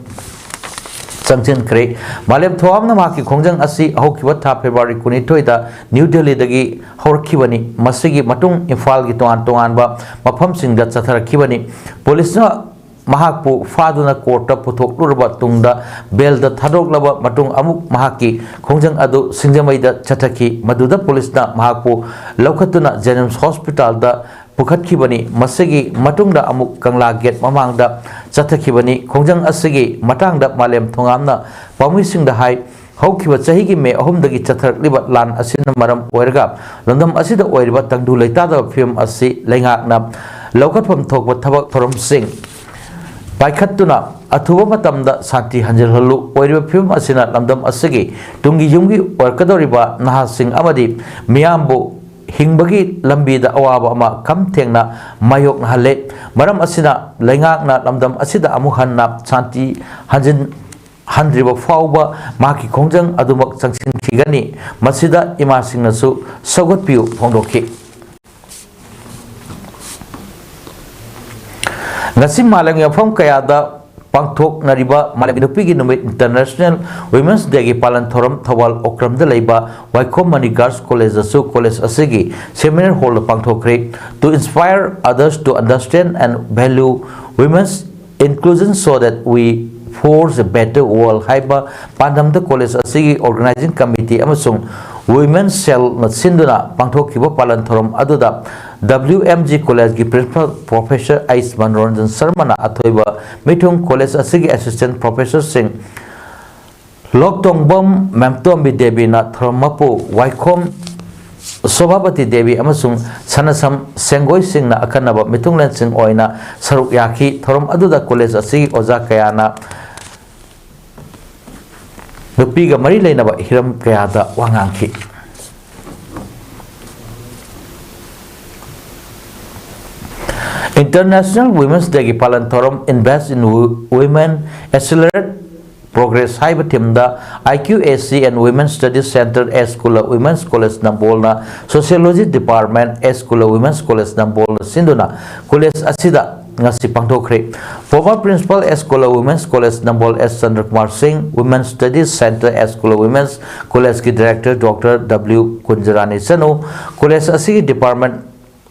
ꯆꯪꯁꯤꯟꯈ꯭ꯔꯦ꯫ ꯃꯥꯂꯦꯝ ꯊꯣꯡꯉꯥꯝꯅ ꯃꯍꯥꯛꯀꯤ ꯈꯣꯡꯖꯪ ꯑꯁꯤ ꯍꯧꯈꯤꯕ ꯊꯥ ꯐꯦꯕ꯭ꯔꯨꯋꯥꯔꯤ ꯀꯨꯟꯅꯤꯊꯣꯏꯗ ꯅ꯭ꯌꯨ ꯗꯦꯜꯂꯤꯗꯒꯤ ꯍꯧꯔꯛꯈꯤꯕꯅꯤ꯫ ꯃꯁꯤꯒꯤ ꯃꯇꯨꯡ ꯏꯝꯐꯥꯜꯒꯤ ꯇꯣꯉꯥꯟ ꯇꯣꯉꯥꯟꯕ ꯃꯐꯝꯁꯤꯡꯗ ꯆꯠꯊꯔꯛꯈꯤꯕꯅꯤ꯫ ꯄꯨꯂꯤꯁꯅ ꯃꯍꯥꯛꯄꯨ ꯐꯥꯗꯨꯅ ꯀꯣꯔꯠꯇ ꯄꯨꯊꯣꯛꯂꯨꯔꯕ ꯇꯨꯡꯗ ꯕꯦꯜꯗ ꯊꯥꯗꯣꯛꯂꯕ ꯃꯇꯨꯡ ꯑꯃꯨꯛ ꯃꯍꯥꯛꯀꯤ ꯈꯣꯡꯖꯪ ꯑꯗꯨ ꯁꯤꯡꯖꯃꯩꯗ ꯆꯠꯊꯈꯤ꯫ ꯃꯗꯨꯗ ꯄꯨꯂꯤꯁꯅ ꯃꯍꯥꯛꯄꯨ ꯂꯧꯈꯠꯇꯨꯅ ꯖꯦꯅꯤꯝꯁ ꯍꯣꯁꯄꯤꯇꯥꯜꯗ ꯄꯨꯈꯠꯈꯤꯕꯅꯤ꯫ ꯃꯁꯤꯒꯤ ꯃꯇꯨꯡꯗ ꯑꯃꯨꯛ ꯀꯪꯂꯥ ꯒꯦꯠ ꯃꯃꯥꯡꯗ ꯆꯠꯊꯈꯤꯕꯅꯤ꯫ ꯈꯣꯡꯖꯪ ꯑꯁꯤꯒꯤ ꯃꯇꯥꯡꯗ ꯃꯥꯂꯦꯝ ꯊꯣꯡꯉꯥꯝꯅ ꯄꯥꯎꯃꯤꯁꯤꯡꯗ ꯍꯥꯏ, ꯍꯧꯈꯤꯕ ꯆꯍꯤꯒꯤ ꯃꯦ ꯑꯍꯨꯝꯗꯒꯤ ꯆꯠꯊꯔꯛꯂꯤꯕ ꯂꯥꯟ ꯑꯁꯤꯅ ꯃꯔꯝ ꯑꯣꯏꯔꯒ ꯂꯝꯗꯝ ꯑꯁꯤꯗ ꯑꯣꯏꯔꯤꯕ ꯇꯪꯗꯨ ꯂꯩꯇꯥꯗꯕ ꯐꯤꯕꯝ ꯑꯁꯤ ꯂꯩꯉꯥꯛꯅ ꯂꯧꯈꯠꯐꯝ ꯊꯣꯛꯄ ꯊꯕꯛ ꯊꯧꯔꯝꯁꯤꯡ ꯄꯥꯏꯈꯠꯇꯨꯅ ꯑꯊꯨꯕ ꯃꯇꯝꯗ ꯁꯥꯟꯇꯤ ꯍꯟꯖꯤꯜꯍꯜꯂꯨ꯫ ꯑꯣꯏꯔꯤꯕ ꯐꯤꯕꯝ ꯑꯁꯤꯅ ꯂꯝꯗꯝ ꯑꯁꯤꯒꯤ ꯇꯨꯡꯒꯤ ꯌꯨꯝꯒꯤ ꯑꯣꯏꯔꯛꯀꯗꯧꯔꯤꯕ ꯅꯍꯥꯁꯤꯡ ꯑꯃꯗꯤ ꯃꯤꯌꯥꯝꯕꯨ ꯍꯤꯡꯕꯒꯤ ꯂꯝꯕꯤꯗ ꯑꯋꯥꯕ ꯑꯃ ꯈꯝ ꯊꯦꯡꯅ ꯃꯥꯌꯣꯛꯅꯍꯜꯂꯦ꯫ ꯃꯔꯝ ꯑꯁꯤꯅ ꯂꯩꯉꯥꯛꯅ ꯂꯝꯗꯝ ꯑꯁꯤꯗ ꯑꯃꯨꯛ ꯍꯟꯅ ꯁꯥꯟꯇꯤ ꯍꯟꯖꯤꯟ ꯍꯟꯗ꯭ꯔꯤꯕ ꯐꯥꯎꯕ ꯃꯍꯥꯛꯀꯤ ꯈꯣꯡꯖꯪ ꯑꯗꯨꯃꯛ ꯆꯪꯁꯤꯟꯈꯤꯒꯅꯤ꯫ ꯃꯁꯤꯗ ꯏꯃꯥꯁꯤꯡꯅꯁꯨ ꯁꯧꯒꯠꯄꯤꯌꯨ ꯐꯣꯡꯗꯣꯛꯈꯤ꯫ ꯉꯁꯤ ꯃꯥꯂꯦꯝꯒꯤ ꯃꯐꯝ ꯀꯌꯥꯗ ꯄꯥꯡꯊꯣꯛꯅꯔꯤꯕ ꯃꯥꯂꯦꯝꯒꯤ ꯅꯨꯄꯤꯒꯤ ꯅꯨꯃꯤꯠ, International Women's Dayꯒꯤ ꯄꯥꯂꯟ ꯊꯧꯔꯝ ꯊꯧꯕꯥꯜ ꯑꯣꯀ꯭ꯔꯝꯗ ꯂꯩꯕ ꯋꯥꯏꯈꯣꯝ ꯃꯅꯤ Girls Collegeꯇꯁꯨ college ꯑꯁꯤꯒꯤ seminar hallꯗ ꯄꯥꯡꯊꯣꯛꯈ꯭ꯔꯦ꯫ To inspire others to understand and value women's inclusion so that we Forge a Better World ꯍꯥꯏꯕ ꯄꯥꯟꯗꯝꯗ ꯀꯣꯂꯦꯖ ꯑꯁꯤꯒꯤ organizing committee ꯑꯃꯁꯨꯡ Women Cell ꯅ ꯁꯤꯟꯗꯨꯅ ꯄꯥꯡꯊꯣꯛꯈꯤꯕ ꯄꯥꯂꯟ ꯊꯧꯔꯝ ꯑꯗꯨꯗ W M G College ꯀꯤ Principal Professor ꯑꯩꯆ ꯃꯅꯣꯔꯟꯖꯟ ꯁꯔꯃꯅ ꯑꯊꯣꯏꯕ ꯃꯤꯊꯨꯡ, ꯀꯣꯂꯦꯖ ꯑꯁꯤꯒꯤ Assistant Professor ꯁꯤꯡ ꯂꯣꯛꯇꯣꯡꯕꯝ ꯃꯦꯝꯇꯣꯝꯕꯤ ꯗꯦꯕꯤꯅ ꯊꯧꯔꯝ ꯃꯄꯨ, ꯋꯥꯏꯈꯣꯝ ꯁꯣꯚꯥꯄꯇꯤ ꯗꯦꯕꯤ ꯑꯃꯁꯨꯡ ꯁꯅꯁꯝ ꯁꯦꯡꯒꯣꯏ ꯁꯤꯡꯅ ꯑꯈꯟꯅꯕ ꯃꯤꯊꯨꯡꯂꯦꯟꯁꯤꯡ ꯑꯣꯏꯅ ꯁꯔꯨꯛ ꯌꯥꯈꯤ꯫ ꯊꯧꯔꯝ ꯑꯗꯨꯗ ꯀꯣꯂꯦꯖ ꯑꯁꯤꯒꯤ ꯑꯣꯖꯥ ꯀꯌꯥꯅ ꯅꯨꯄꯤꯒ ꯃꯔꯤ ꯂꯩꯅꯕ ꯍꯤꯔꯝ ꯀꯌꯥꯗ ꯋꯥ ꯉꯥꯡꯈꯤ꯫ International Women's Day ꯒꯤ ꯄꯥꯂꯟ ꯊꯧꯔꯝ Invest in Wo-, Women, Accelerate Progress ꯍꯥꯏꯕ theme the I Q A C and Women Studies Center S Kulla Women's College ꯅꯝꯕꯣꯜꯅ Sociology Department S Kulla Women's College ꯅꯝꯕꯣꯜꯅ ꯁꯤꯟꯗꯨꯅ ꯀꯣꯂꯦꯖ ꯑꯁꯤꯗ ꯉꯁꯤ ꯄꯥꯡꯊꯣꯛꯈ꯭ꯔꯦ꯫ Former Principal S Kulla Women's College ꯅꯝꯕꯣꯜ S ꯆꯟꯗ꯭ꯔꯀꯨꯃꯥꯔ ꯁꯤꯡ, Women's Studies Center S Kulla Women's College ꯀꯤ Director Doctor W ꯀꯨꯟꯖꯔꯥꯅꯤ ꯆꯅꯨ, college ꯑꯁꯤꯒꯤ Department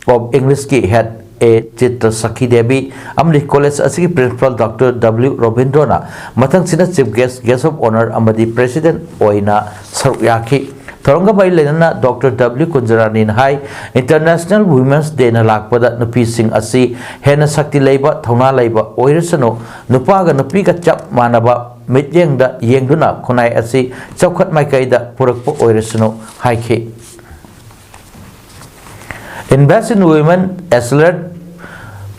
of English ꯀꯤ Head A ꯆꯤꯇ꯭ꯔ ꯁꯈꯤ Devi ꯑꯃꯗꯤ college ꯑꯁꯤꯒꯤ Principal Doctor W ꯔꯣꯕꯤꯟꯗ꯭ꯔꯣꯅ ꯃꯊꯪꯁꯤꯗ Chief Guest, Guest of Honour ꯑꯃꯗꯤ President ꯑꯣꯏꯅ ꯁꯔꯨꯛ ꯌꯥꯈꯤ꯫ ꯊꯧꯔꯝꯒ ꯃꯔꯤ ꯂꯩꯅꯅ Doctor W ꯀꯨꯟꯖꯔꯥꯅꯤꯅ ꯍꯥꯏ, International Women's Day ꯅ ꯂꯥꯛꯄꯗ ꯅꯨꯄꯤꯁꯤꯡ ꯑꯁꯤ ꯍꯦꯟꯅ ꯁꯛꯇꯤ ꯂꯩꯕ, ꯊꯧꯅꯥ ꯂꯩꯕ ꯑꯣꯏꯔꯁꯅꯨ, ꯅꯨꯄꯥꯒ ꯅꯨꯄꯤꯒ ꯆꯞ ꯃꯥꯟꯅꯕ ꯃꯤꯠꯌꯦꯡꯗ ꯌꯦꯡꯗꯨꯅ ꯈꯨꯟꯅꯥꯏ ꯑꯁꯤ ꯆꯥꯎꯈꯠ ꯃꯥꯏꯀꯩꯗ ꯄꯨꯔꯛꯄ ꯑꯣꯏꯔꯁꯅꯨ ꯍꯥꯏꯈꯤ꯫ Invest in Women, Accelerate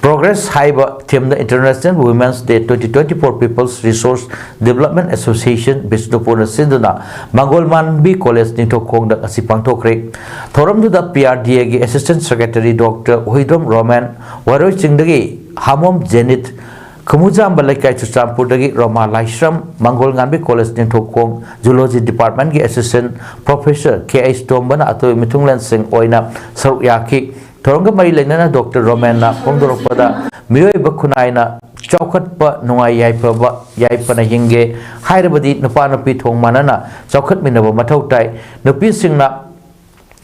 Progress ꯍꯥꯏꯕ theme ꯗ International Women's Day twenty twenty-four People's Resource Development Association ꯕꯤꯁꯅꯨꯄꯨꯔꯅ ꯁꯤꯟꯗꯨꯅ ꯃꯪꯒꯣꯜ ꯃꯥꯟꯕꯤ ꯀꯣꯂꯦꯖ ꯅꯤꯡꯊꯧꯈꯣꯡꯗ ꯉꯁꯤ ꯄꯥꯡꯊꯣꯛꯈ꯭ꯔꯦ꯫ ꯊꯧꯔꯝꯗꯨꯗ P R D A ꯒꯤ Assistant Secretary Doctor Huidrom Romen, Waroi ꯆꯤꯡꯗꯒꯤ ꯍꯥꯃꯣꯝ ꯖꯦꯅꯤꯠ, ꯈꯨꯃꯨꯖꯥꯝꯕ ꯂꯩꯀꯥꯏ ꯆꯨꯔꯆꯥꯟꯄꯨꯔꯗꯒꯤ Roma Laishram, Mangol Nganbi college Ningthoukhong Zoology Department ꯀꯤ Assistant Professor K H ꯇꯣꯝꯕꯅ ꯑꯇꯣꯞꯄ ꯃꯤꯊꯨꯡꯂꯦꯟꯁꯤꯡ ꯑꯣꯏꯅ ꯁꯔꯨꯛ ꯌꯥꯈꯤ꯫ ꯊꯧꯔꯝꯒ ꯃꯔꯤ ꯂꯩꯅꯅ Doctor ꯔꯣꯃꯦꯟꯅ ꯐꯣꯡꯗꯣꯔꯛꯄꯗ, ꯃꯤꯑꯣꯏꯕ ꯈꯨꯟꯅꯥꯏꯅ ꯆꯥꯎꯈꯠꯄ, ꯅꯨꯡꯉꯥꯏ ꯌꯥꯏꯐꯕ, ꯌꯥꯏꯐꯅ ꯍꯤꯡꯒꯦ ꯍꯥꯏꯔꯕꯗꯤ ꯅꯨꯄꯥ ꯅꯨꯄꯤ ꯊꯣꯡ ꯃꯥꯟꯅꯅ ꯆꯥꯎꯈꯠꯃꯤꯟꯅꯕ ꯃꯊꯧ ꯇꯥꯏ꯫ ꯅꯨꯄꯤꯁꯤꯡꯅ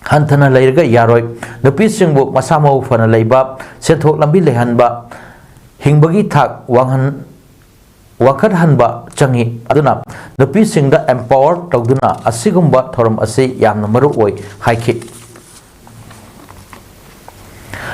ꯍꯟꯊꯅ ꯂꯩꯔꯒ ꯌꯥꯔꯣꯏ꯫ ꯅꯨꯄꯤꯁꯤꯡꯕꯨ ꯃꯁꯥ ꯃꯎ ꯐꯅ ꯂꯩꯕ, ꯁꯦꯟꯊꯣꯛ ꯂꯝꯕꯤ ꯂꯩꯍꯟꯕ, ꯍꯤꯡꯕꯒꯤ ꯊꯥꯛ ꯋꯥꯡꯍꯟ-, ꯋꯥꯡꯈꯠꯍꯟꯕ ꯆꯪꯏ꯫ ꯑꯗꯨꯅ ꯅꯨꯄꯤꯁꯤꯡꯗ empower ꯇꯧꯗꯨꯅ ꯑꯁꯤꯒꯨꯝꯕ ꯊꯧꯔꯝ ꯑꯁꯤ ꯌꯥꯝꯅ ꯃꯔꯨ ꯑꯣꯏ ꯍꯥꯏꯈꯤ꯫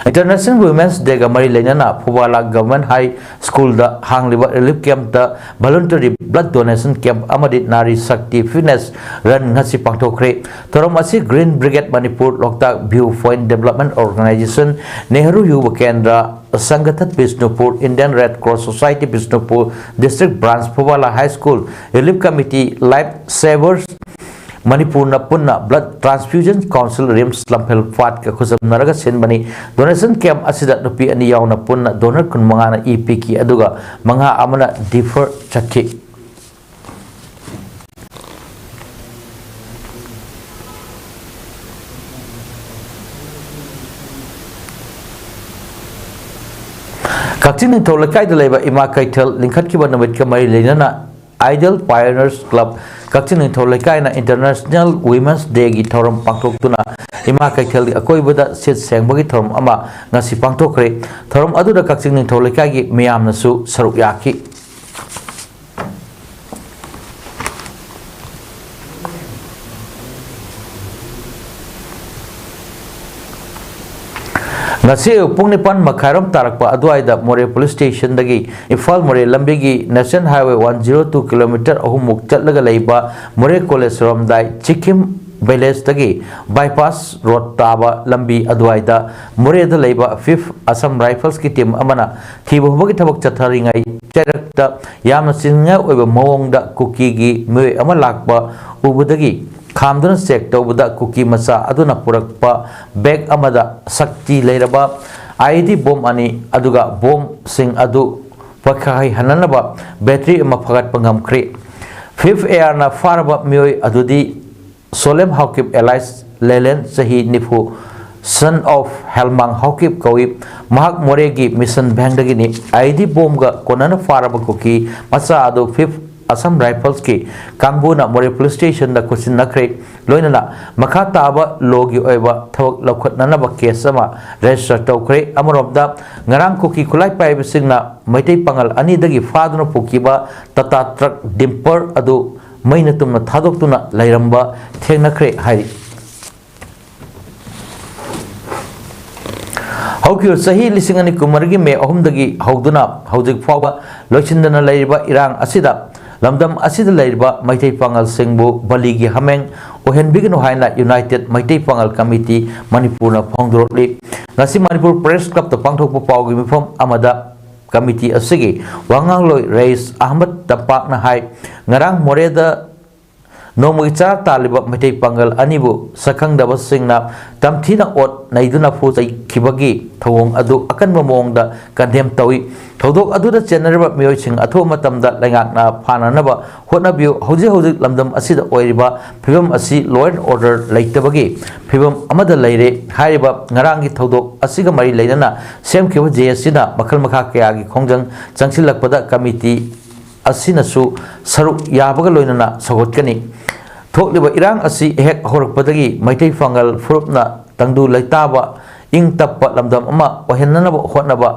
International Women's Day ꯒ ꯃꯔꯤ ꯂꯩꯅꯅ ꯐꯨꯕꯥꯂꯥ Government High School ꯗ ꯍꯥꯡꯂꯤꯕ relief camp ꯇ voluntary blood donation camp ꯑꯃꯗꯤ Nari Shakti Fitness Run ꯉꯁꯤ ꯄꯥꯡꯊꯣꯛꯈ꯭ꯔꯦ꯫ ꯊꯧꯔꯝ ꯑꯁꯤ Green Brigade Manipur, Loktak View Point Development Organization, Nehru Yuva Kendra, Sangathan Bishnupur, Indian Red Cross Society Bishnupur District Branch, Phubala High School Relief Committee, Life Savers ꯃꯅꯤꯄꯨꯔꯅ ꯄꯨꯟꯅ Blood Transfusion Council, RIMS ꯂꯝꯐꯦꯜ ꯄꯥꯠꯀ ꯈꯨꯠꯁꯝꯅꯔꯒ ꯁꯤꯟꯕꯅꯤ꯫ Donation camp ꯑꯁꯤꯗ ꯅꯨꯄꯤ ꯑꯅꯤ ꯌꯥꯎꯅ ꯄꯨꯟꯅ donor ꯀꯨꯟꯃꯉꯥꯅ E ꯄꯤꯈꯤ, ꯑꯗꯨꯒ ꯃꯉꯥ ꯑꯃꯅ refer ꯆꯠꯈꯤ꯫ ꯀꯛꯆꯤꯡ ꯅꯤꯡꯊꯧ ꯂꯩꯀꯥꯏꯗ ꯂꯩꯕ ꯏꯃꯥ ꯀꯩꯊꯦꯜ ꯂꯤꯡꯈꯠꯈꯤꯕ ꯅꯨꯃꯤꯠꯀ ꯃꯔꯤ ꯂꯩꯅꯅ Ideal Pioneers Club ꯀꯛꯆꯤꯡ ꯅꯤꯡꯊꯧ ꯂꯩꯀꯥꯏꯅ International Women's Day ꯒꯤ ꯊꯧꯔꯝ ꯄꯥꯡꯊꯣꯛꯇꯨꯅ ꯏꯃꯥ ꯀꯩꯊꯦꯜꯒꯤ ꯑꯀꯣꯏꯕꯗ ꯁꯤꯠ ꯁꯦꯡꯕꯒꯤ ꯊꯧꯔꯝ ꯑꯃ ꯉꯁꯤ ꯄꯥꯡꯊꯣꯛꯈ꯭ꯔꯦ꯫ ꯊꯧꯔꯝ ꯑꯗꯨꯗ ꯀꯛꯆꯤꯡ ꯅꯤꯡꯊꯧ ꯂꯩꯀꯥꯏꯒꯤ ꯃꯤꯌꯥꯝꯅꯁꯨ ꯁꯔꯨꯛ ꯌꯥꯈꯤ꯫ ꯉꯁꯤ ꯑꯌꯨꯛ ꯄꯨꯡ ꯅꯤꯄꯥꯟ ꯃꯈꯥꯏꯔꯣꯝ ꯇꯥꯔꯛꯄ ꯑꯗꯨꯋꯥꯏꯗ ꯃꯣꯔꯦ police station ꯗꯒꯤ ꯏꯝꯐꯥꯜ ꯃꯣꯔꯦ ꯂꯝꯕꯤꯒꯤ National Highway one zero two kilometer ꯑꯍꯨꯝꯃꯨꯛ ꯆꯠꯂꯒ ꯂꯩꯕ ꯃꯣꯔꯦ college ꯁꯣꯔꯣꯝꯗꯥꯏ ꯆꯤꯈꯤꯝ village ꯇꯒꯤ bypass road ꯇꯥꯕ ꯂꯝꯕꯤ ꯑꯗꯨꯋꯥꯏꯗ ꯃꯣꯔꯦꯗ ꯂꯩꯕ Fifth Assam Rifles ꯀꯤ team ꯑꯃꯅ ꯊꯤꯕ ꯍꯨꯝꯕꯒꯤ ꯊꯕꯛ ꯆꯠꯊꯔꯤꯉꯩ ꯆꯩꯔꯛꯇ ꯌꯥꯝꯅ ꯆꯤꯡꯅꯤꯡꯉꯥꯏ ꯑꯣꯏꯕ ꯃꯑꯣꯡꯗ ꯀꯨꯀꯤꯒꯤ ꯃꯤꯑꯣꯏ ꯑꯃ ꯂꯥꯛꯄ ꯎꯕꯗꯒꯤ ꯈꯥꯝꯗꯨꯅ check ꯇꯧꯕꯗ ꯀꯨꯀꯤ ꯃꯆꯥ ꯑꯗꯨꯅ ꯄꯨꯔꯛꯄ bag ꯑꯃꯗ ꯁꯛꯇꯤ ꯂꯩꯔꯕ IED bomb ꯑꯅꯤ ꯑꯗꯨꯒ bomb ꯁꯤꯡ ꯑꯗꯨ ꯄꯣꯈꯥꯏꯍꯟꯅꯅꯕ battery ꯑꯃ ꯐꯒꯠꯄ ꯉꯝꯈ꯭ꯔꯦ꯫ Fifth AR ꯅ ꯐꯥꯔꯕ ꯃꯤꯑꯣꯏ ꯑꯗꯨꯗꯤ ꯁꯣꯂꯦꯝ ꯍꯥꯎꯀꯤꯞ alias ꯂꯦꯂꯦꯟ, ꯆꯍꯤ ꯅꯤꯐꯨ, son of ꯍꯦꯜꯃꯥꯡ ꯍꯥꯎꯀꯤꯞ ꯀꯧꯏ꯫ ꯃꯍꯥꯛ ꯃꯣꯔꯦꯒꯤ ꯃꯤꯁꯟ ꯚꯦꯡꯗꯒꯤꯅꯤ꯫ IED bomb ꯒ ꯀꯣꯟꯅꯅ ꯐꯥꯔꯕ ꯀꯨꯀꯤ ꯃꯆꯥ ꯑꯗꯨ Fifth Assam Riflesꯀꯤ ꯀꯥꯡꯕꯨꯅ ꯃꯣꯔꯦ ꯄꯨꯂꯤꯁ ꯁ꯭ꯇꯦꯁꯟꯗ ꯈꯨꯠꯁꯤꯟꯅꯈ꯭ꯔꯦ꯫ ꯂꯣꯏꯅꯅ ꯃꯈꯥ ꯇꯥꯕ ꯂꯣꯒꯤ ꯑꯣꯏꯕ ꯊꯕꯛ ꯂꯧꯈꯠꯅꯅꯕ ꯀꯦꯁ ꯑꯃ ꯔꯦꯖꯤꯁꯇꯔ ꯇꯧꯈ꯭ꯔꯦ꯫ ꯑꯃꯔꯣꯝꯗ, ꯉꯔꯥꯡ ꯀꯨꯀꯤ ꯈꯨꯠꯂꯥꯏ ꯄꯥꯏꯕꯁꯤꯡꯅ ꯃꯩꯇꯩ ꯄꯥꯉꯜ ꯑꯅꯤꯗꯒꯤ ꯐꯥꯗꯨꯅ ꯄꯨꯈꯤꯕ ꯇꯥꯇꯥ ꯇ꯭ꯔꯛ ꯗꯤꯝꯄꯔ ꯑꯗꯨ ꯃꯩꯅ ꯇꯨꯝꯅ ꯊꯥꯗꯣꯛꯇꯨꯅ ꯂꯩꯔꯝꯕ ꯊꯦꯡꯅꯈ꯭ꯔꯦ ꯍꯥꯏꯔꯤ꯫ ꯍꯧꯈꯤꯕ ꯆꯍꯤ ꯂꯤꯁꯤꯡ ꯑꯅꯤ ꯀꯨꯟꯃꯔꯤꯒꯤ ꯃꯦ ꯑꯍꯨꯝꯗꯒꯤ ꯍꯧꯗꯨꯅ ꯍꯧꯖꯤꯛ ꯐꯥꯎꯕ ꯂꯣꯏꯁꯤꯟꯗꯅ ꯂꯩꯔꯤꯕ ꯏꯔꯥꯡ ꯑꯁꯤꯗ ꯂꯝꯗꯝ ꯑꯁꯤꯗ ꯂꯩꯔꯤꯕ ꯃꯩꯇꯩ ꯄꯥꯉꯜꯁꯤꯡꯕꯨ ꯕꯂꯤꯒꯤ ꯍꯥꯃꯦꯡ ꯑꯣꯏꯍꯟꯕꯤꯒꯅꯨ ꯍꯥꯏꯅ ꯌꯨꯅꯥꯏꯇꯦꯗ ꯃꯩꯇꯩ ꯄꯥꯉꯜ ꯀꯃꯤꯇꯤ ꯃꯅꯤꯄꯨꯔꯅ ꯐꯣꯡꯗꯣꯔꯛꯂꯤ꯫ ꯉꯁꯤ ꯃꯅꯤꯄꯨꯔ ꯄ꯭ꯔꯦꯁ ꯀ꯭ꯂꯕꯇ ꯄꯥꯡꯊꯣꯛꯄ ꯄꯥꯎꯒꯤ ꯃꯤꯐꯝ ꯑꯃꯗ ꯀꯃꯤꯇꯤ ꯑꯁꯤꯒꯤ ꯋꯥꯉꯥꯡꯂꯣꯏ ꯔꯌꯤꯁ ꯑꯍꯃꯗ ꯇꯝꯄꯥꯛꯅ ꯍꯥꯏ, ꯉꯔꯥꯡ ꯃꯣꯔꯦꯗ ꯅꯣꯡꯃꯒꯤ ꯆꯔꯥ ꯇꯥꯜꯂꯤꯕ ꯃꯩꯇꯩ ꯄꯥꯉꯜ ꯑꯅꯤꯕꯨ ꯁꯛꯈꯪꯗꯕꯁꯤꯡꯅ ꯇꯝꯊꯤꯅ ꯑꯣꯠ ꯅꯩꯗꯨꯅ ꯐꯨ ꯆꯩꯈꯤꯕꯒꯤ ꯊꯧꯑꯣꯡ ꯑꯗꯨ ꯑꯀꯟꯕ ꯃꯑꯣꯡꯗ ꯀꯟꯗꯦꯝ ꯇꯧꯏ꯫ ꯊꯧꯗꯣꯛ ꯑꯗꯨꯗ ꯆꯦꯟꯅꯔꯤꯕ ꯃꯤꯑꯣꯏꯁꯤꯡ ꯑꯊꯨꯕ ꯃꯇꯝꯗ ꯂꯩꯉꯥꯛꯅ ꯐꯥꯅꯅꯕ ꯍꯣꯠꯅꯕꯤꯌꯨ꯫ ꯍꯧꯖꯤꯛ ꯍꯧꯖꯤꯛ ꯂꯝꯗꯝ ꯑꯁꯤꯗ ꯑꯣꯏꯔꯤꯕ ꯐꯤꯕꯝ ꯑꯁꯤ law and order ꯂꯩꯇꯕꯒꯤ ꯐꯤꯕꯝ ꯑꯃꯗ ꯂꯩꯔꯦ꯫ ꯍꯥꯏꯔꯤꯕ ꯉꯔꯥꯡꯒꯤ ꯊꯧꯗꯣꯛ ꯑꯁꯤꯒ ꯃꯔꯤ ꯂꯩꯅꯅ ꯁꯦꯝꯈꯤꯕ ꯖꯦ ꯑꯦꯁ ꯁꯤꯅ ꯃꯈꯜ ꯃꯈꯥ ꯀꯌꯥꯒꯤ ꯈꯣꯡꯖꯪ ꯆꯪꯁꯤꯜꯂꯛꯄꯗ ꯀꯃꯤꯇꯤ ꯑꯁꯤꯅꯁꯨ ꯁꯔꯨꯛ ꯌꯥꯕꯒ ꯂꯣꯏꯅꯅ ꯁꯧꯒꯠꯀꯅꯤ꯫ ꯊꯣꯛꯂꯤꯕ ꯏꯔꯥꯡ ꯑꯁꯤ ꯍꯦꯛ ꯍꯧꯔꯛꯄꯗꯒꯤ ꯃꯩꯇꯩ ꯄꯥꯉꯜ ꯐꯨꯔꯨꯞꯅ ꯇꯪꯗꯨ ꯂꯩꯇꯥꯕ, ꯏꯪ ꯇꯞꯄ ꯂꯝꯗꯝ ꯑꯃ ꯑꯣꯏꯍꯟꯅꯅꯕ ꯍꯣꯠꯅꯕ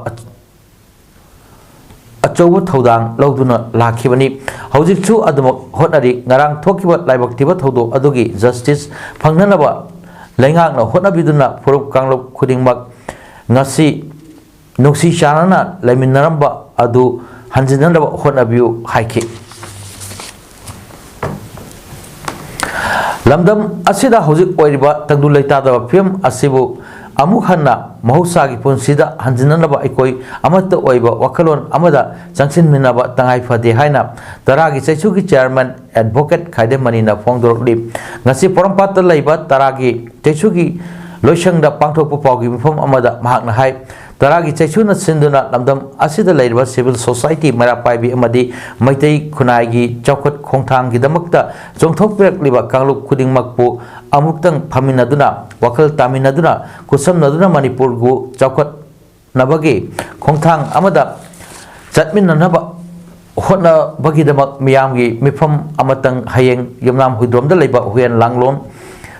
ꯑꯆꯧꯕ ꯊꯧꯗꯥꯡ ꯂꯧꯗꯨꯅ ꯂꯥꯛꯈꯤꯕꯅꯤ꯫ ꯍꯧꯖꯤꯛꯁꯨ ꯑꯗꯨꯃꯛ ꯍꯣꯠꯅꯔꯤ꯫ ꯉꯔꯥꯡ ꯊꯣꯛꯈꯤꯕ ꯂꯥꯏꯕꯛ ꯊꯤꯕ ꯊꯧꯗꯣꯛ ꯑꯗꯨꯒꯤ ꯖꯁꯇꯤꯁ ꯐꯪꯅꯅꯕ ꯂꯩꯉꯥꯛꯅ ꯍꯣꯠꯅꯕꯤꯗꯨꯅ ꯐꯨꯔꯨꯞ ꯀꯥꯡꯂꯨꯞ ꯈꯨꯗꯤꯡꯃꯛ ꯉꯁꯤ ꯅꯨꯡꯁꯤ ꯆꯥꯟꯅꯅ ꯂꯩꯃꯤꯟꯅꯔꯝꯕ ꯑꯗꯨ ꯍꯟꯖꯤꯟꯅꯅꯕ ꯍꯣꯠꯅꯕꯤꯌꯨ ꯍꯥꯏꯈꯤ꯫ ꯂꯝꯗꯝ ꯑꯁꯤꯗ ꯍꯧꯖꯤꯛ ꯑꯣꯏꯔꯤꯕ ꯇꯪꯗꯨ ꯂꯩꯇꯥꯗꯕ ꯐꯤꯕꯝ ꯑꯁꯤꯕꯨ ꯑꯃꯨꯛ ꯍꯟꯅ ꯃꯍꯧꯁꯥꯒꯤ ꯄꯨꯟꯁꯤꯗ ꯍꯟꯖꯤꯟꯅꯅꯕ ꯑꯩꯈꯣꯏ ꯑꯃꯠꯇ ꯑꯣꯏꯕ ꯋꯥꯈꯜꯂꯣꯟ ꯑꯃꯗ ꯆꯪꯁꯤꯟꯃꯤꯟꯅꯕ ꯇꯉꯥꯏ ꯐꯗꯦ ꯍꯥꯏꯅ ꯇꯔꯥꯒꯤ ꯆꯩꯁꯨꯒꯤ ꯆꯦꯌꯔꯃꯦꯟ ꯑꯦꯗꯚꯣꯀꯦꯠ ꯈꯥꯏꯗꯦꯝ ꯃꯅꯤꯅ ꯐꯣꯡꯗꯣꯔꯛꯂꯤ꯫ ꯉꯁꯤ ꯄꯣꯔꯣꯝꯄꯥꯠꯇ ꯂꯩꯕ ꯇꯔꯥꯒꯤ ꯆꯩꯁꯨꯒꯤ ꯂꯣꯏꯁꯪꯗ ꯄꯥꯡꯊꯣꯛꯄ ꯄꯥꯎꯒꯤ ꯃꯤꯐꯝ ꯑꯃꯗ ꯃꯍꯥꯛꯅ ꯍꯥꯏ, ꯇꯔꯥꯒꯤ ꯆꯩꯁꯨꯅ ꯁꯤꯟꯗꯨꯅ ꯂꯝꯗꯝ ꯑꯁꯤꯗ ꯂꯩꯔꯤꯕ ꯁꯤꯚꯤꯜ ꯁꯣꯁꯥꯏꯇꯤ ꯃꯩꯔꯥ ꯄꯥꯏꯕꯤ ꯑꯃꯗꯤ ꯃꯩꯇꯩ ꯈꯨꯟꯅꯥꯏꯒꯤ ꯆꯥꯎꯈꯠ ꯈꯣꯡꯊꯥꯡꯒꯤꯗꯃꯛꯇ ꯆꯣꯡꯊꯣꯛꯄꯤꯔꯛꯂꯤꯕ ꯀꯥꯡꯂꯨꯞ ꯈꯨꯗꯤꯡꯃꯛꯄꯨ ꯑꯃꯨꯛꯇꯪ ꯐꯝꯃꯤꯟꯅꯗꯨꯅ, ꯋꯥꯈꯜ ꯇꯥꯃꯤꯟꯅꯗꯨꯅ, ꯈꯨꯠꯁꯝꯅꯗꯨꯅ ꯃꯅꯤꯄꯨꯔꯕꯨ ꯆꯥꯎꯈꯠꯅꯕꯒꯤ ꯈꯣꯡꯊꯥꯡ ꯑꯃꯗ ꯆꯠꯃꯤꯟꯅꯅꯕ ꯍꯣꯠꯅꯕꯒꯤꯗꯃꯛ ꯃꯤꯌꯥꯝꯒꯤ ꯃꯤꯐꯝ ꯑꯃꯇꯪ ꯍꯌꯦꯡ ꯌꯨꯝꯅꯥꯝ ꯍꯨꯏꯗ꯭ꯔꯣꯝꯗ ꯂꯩꯕ ꯍꯨꯏꯌꯦꯟ ꯂꯥꯡꯂꯣꯡ